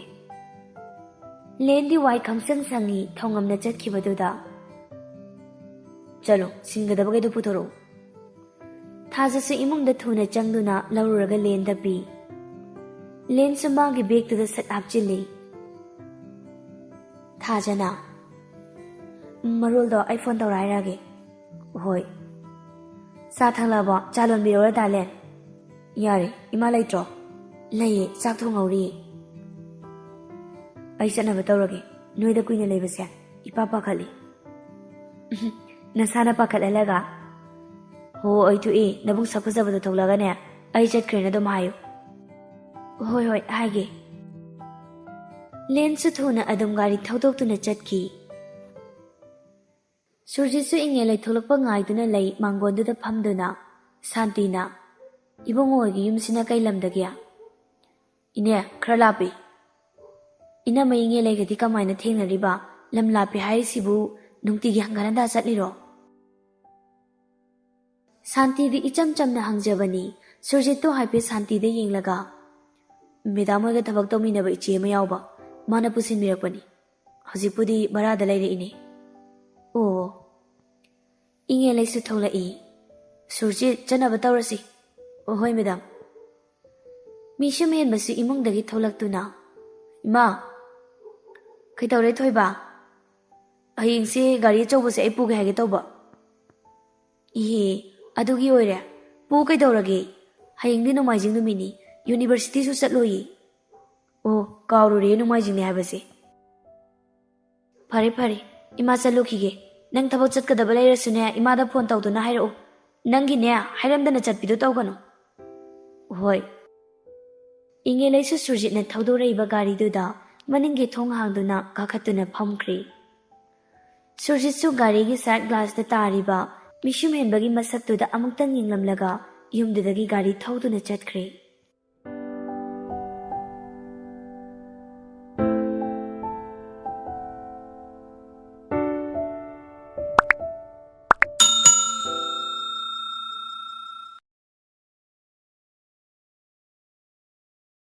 ꯂꯦꯟꯗꯤ ꯋꯥꯏ ꯈꯪꯁꯪ ꯁꯪꯉꯤ ꯊꯧꯉꯝꯅ ꯆꯠꯈꯤꯕꯗꯨꯗ꯫ "ꯆꯠꯂꯣ, ꯁꯤꯟꯒꯗꯕꯈꯩꯗꯣ ꯄꯨꯊꯣꯔꯛꯎ꯫" ꯊꯥꯖꯁꯨ ꯏꯃꯨꯡꯗ ꯊꯨꯅ ꯆꯪꯗꯨꯅ ꯂꯧꯔꯨꯔꯒ ꯂꯦꯟꯗ ꯄꯤ꯫ ꯂꯦꯟꯁꯨ ꯃꯥꯒꯤ ꯕꯦꯒꯇꯨꯗ ꯁꯠ ꯍꯥꯞꯆꯤꯜꯂꯤ꯫ ꯊꯥꯖꯅ, "ꯃꯔꯣꯜꯗꯣ ꯑꯩ ꯐꯣꯟ ꯇꯧꯔ ꯍꯥꯏꯔꯛꯑꯒꯦ꯫" "ꯍꯣꯏ꯫ ꯆꯥ ꯊꯛꯂꯕꯣ? ꯆꯥ ꯂꯣꯟꯕꯤꯔꯛꯎꯔ, ꯗꯥ ꯂꯦꯟ?" "ꯌꯥꯔꯦ, ꯏꯃꯥ ꯂꯩꯇ꯭ꯔꯣ?" "ꯂꯩꯌꯦ, ꯆꯥꯛ ꯊꯣꯡꯍꯧꯔꯤꯌꯦ꯫" "ꯑꯩ ꯆꯠꯅꯕ ꯇꯧꯔꯒꯦ꯫ ꯅꯣꯏꯗ ꯀꯨꯏꯅ ꯂꯩꯕꯁꯦ ꯏꯄꯥ ꯄꯥꯈꯠꯂꯤ꯫" "ꯎꯝ, ꯅꯁꯥꯅ ꯄꯥꯈꯠꯍꯜꯂꯒ? ꯍꯣ, ꯑꯣꯏꯊꯣꯛꯏ, ꯅꯕꯨꯡ ꯁꯛ ꯐꯖꯕꯗꯣ ꯊꯣꯛꯂꯒꯅꯦ, ꯑꯩ ꯆꯠꯈ꯭ꯔꯦꯅ ꯑꯗꯨꯝ ꯍꯥꯏꯌꯨ꯫ ꯍꯣꯏ ꯍꯣꯏ, ꯍꯥꯏꯒꯦ꯫ ꯂꯦꯟꯁꯨ ꯊꯨꯅ ꯑꯗꯨꯝ ꯒꯥꯔꯤ ꯊꯧꯗꯣꯛꯇꯨꯅ ꯆꯠꯈꯤ꯫ ꯁꯨꯔꯖꯤꯠꯁꯨ ꯏꯉꯦꯜ ꯂꯩꯊꯣꯛꯂꯛꯄ ꯉꯥꯏꯗꯨꯅ ꯂꯩ ꯃꯥꯡꯒꯣꯟꯗꯨꯗ ꯐꯝꯗꯨꯅ꯫ ꯁꯥꯟꯇꯤꯅ, "ꯏꯕꯨꯡꯉꯣ ꯍꯣꯏꯒꯤ ꯌꯨꯝꯁꯤꯅ ꯀꯩ ꯂꯝꯗꯒꯤ?" "ꯏꯅꯦ, ꯈꯔ ꯂꯥꯞꯄꯤ꯫" "ꯏꯅꯝꯃ ꯏꯉꯦꯜ ꯂꯩꯒꯗꯤ ꯀꯃꯥꯏꯅ ꯊꯦꯡꯅꯔꯤꯕ? ꯂꯝ ꯂꯥꯞꯄꯤ ꯍꯥꯏꯔꯤꯁꯤꯕꯨ ꯅꯨꯡꯇꯤꯒꯤ ꯍꯪꯒꯠ ꯍꯟꯗꯥ ꯆꯠꯂꯤꯔꯣ?" ꯁꯥꯟꯇꯤꯗꯤ ꯏꯆꯝ ꯆꯝꯅ ꯍꯪꯖꯕꯅꯤ꯫ ꯁꯨꯔꯖꯤꯠꯇꯨ ꯍꯥꯏꯐꯦꯠ ꯁꯥꯟꯇꯤꯗ ꯌꯦꯡꯂꯒ, "ꯃꯦꯗꯥꯝ ꯍꯣꯏꯒ ꯊꯕꯛ ꯇꯧꯃꯤꯟꯅꯕ ꯏꯆꯦ ꯑꯃ ꯌꯥꯎꯕ, ꯃꯥꯅ ꯄꯨꯁꯤꯟꯕꯤꯔꯛꯄꯅꯤ꯫ ꯍꯧꯖꯤꯛꯄꯨꯗꯤ ꯚꯔꯥꯗ ꯂꯩꯔꯛꯏꯅꯦ꯫" "ꯑꯣ꯫" ꯏꯉꯦꯜ ꯂꯩꯁꯨ ꯊꯣꯛꯂꯛꯏ꯫ "ꯁꯨꯔꯖꯤꯠ, ꯆꯠꯅꯕ ꯇꯧꯔꯁꯤ꯫" "ꯑꯣ, ꯍꯣꯏ, ꯃꯦꯗꯥꯝ꯫" ꯃꯤꯁꯨꯝ ꯍꯦꯟꯕꯁꯨ ꯏꯃꯨꯡꯗꯒꯤ ꯊꯣꯛꯂꯛꯇꯨꯅ, "ꯏꯃꯥ!" "ꯀꯩꯗꯧꯔꯦ, ꯊꯣꯏꯕ?" "ꯍꯌꯦꯡꯁꯦ ꯒꯥꯔꯤ ꯑꯆꯧꯕꯁꯦ ꯑꯩ ꯄꯨꯒꯦ ꯍꯥꯏꯒꯦ ꯇꯧꯕ꯫" "ꯏꯍꯦ, ꯑꯗꯨꯒꯤ ꯑꯣꯏꯔꯦ? ꯄꯨ ꯀꯩꯗꯧꯔꯒꯦ? ꯍꯌꯦꯡꯗꯤ ꯅꯣꯡꯃꯥꯏꯖꯤꯡ ꯅꯨꯃꯤꯠꯅꯤ, ꯌꯨꯅꯤꯚꯔꯁꯤꯇꯤꯁꯨ ꯆꯠꯂꯣꯏꯌꯦ꯫" "ꯑꯣ, ꯀꯥꯎꯔꯨꯔꯦ ꯅꯣꯡꯃꯥꯏꯖꯤꯡꯅꯤ ꯍꯥꯏꯕꯁꯦ꯫" "ꯐꯔꯦ ꯐꯔꯦ, ꯏꯃꯥ ꯆꯠꯂꯨꯈꯤꯒꯦ꯫ ꯅꯪ ꯊꯕꯛ ꯆꯠꯀꯗꯕ ꯂꯩꯔꯁꯨꯅꯦ, ꯏꯃꯥꯗ ꯐꯣꯟ ꯇꯧꯗꯨꯅ ꯍꯥꯏꯔꯛꯎ꯫ ꯅꯪꯒꯤꯅꯦ, ꯍꯥꯏꯔꯝꯗꯅ ꯆꯠꯄꯤꯗꯣ ꯇꯧꯒꯅꯨ꯫" "ꯍꯣꯏ꯫" ꯏꯉꯦꯜ ꯂꯩꯁꯨ ꯁꯨꯔꯖꯤꯠꯅ ꯊꯧꯗꯣꯔꯛꯏꯕ ꯒꯥꯔꯤꯗꯨꯗ ꯃꯅꯤꯡꯒꯤ ꯊꯣꯡ ꯍꯥꯡꯗꯨꯅ ꯀꯥꯈꯠꯇꯨꯅ ꯐꯝꯈ꯭ꯔꯦ꯫ ꯁꯨꯔꯖꯤꯠꯁꯨ ꯒꯥꯔꯤꯒꯤ ꯁꯥꯏꯠ ꯒ꯭ꯂꯥꯁꯇ ꯇꯥꯔꯤꯕ ꯃꯤꯁꯨꯝ ꯍꯦꯟꯕꯒꯤ ꯃꯁꯛꯇꯨꯗ ꯑꯃꯨꯛꯇꯪ ꯌꯦꯡꯂꯝꯂꯒ ꯌꯨꯝꯗꯨꯗꯒꯤ ꯒꯥꯔꯤ ꯊꯧꯗꯨꯅ ꯆꯠꯈ꯭ꯔꯦ꯫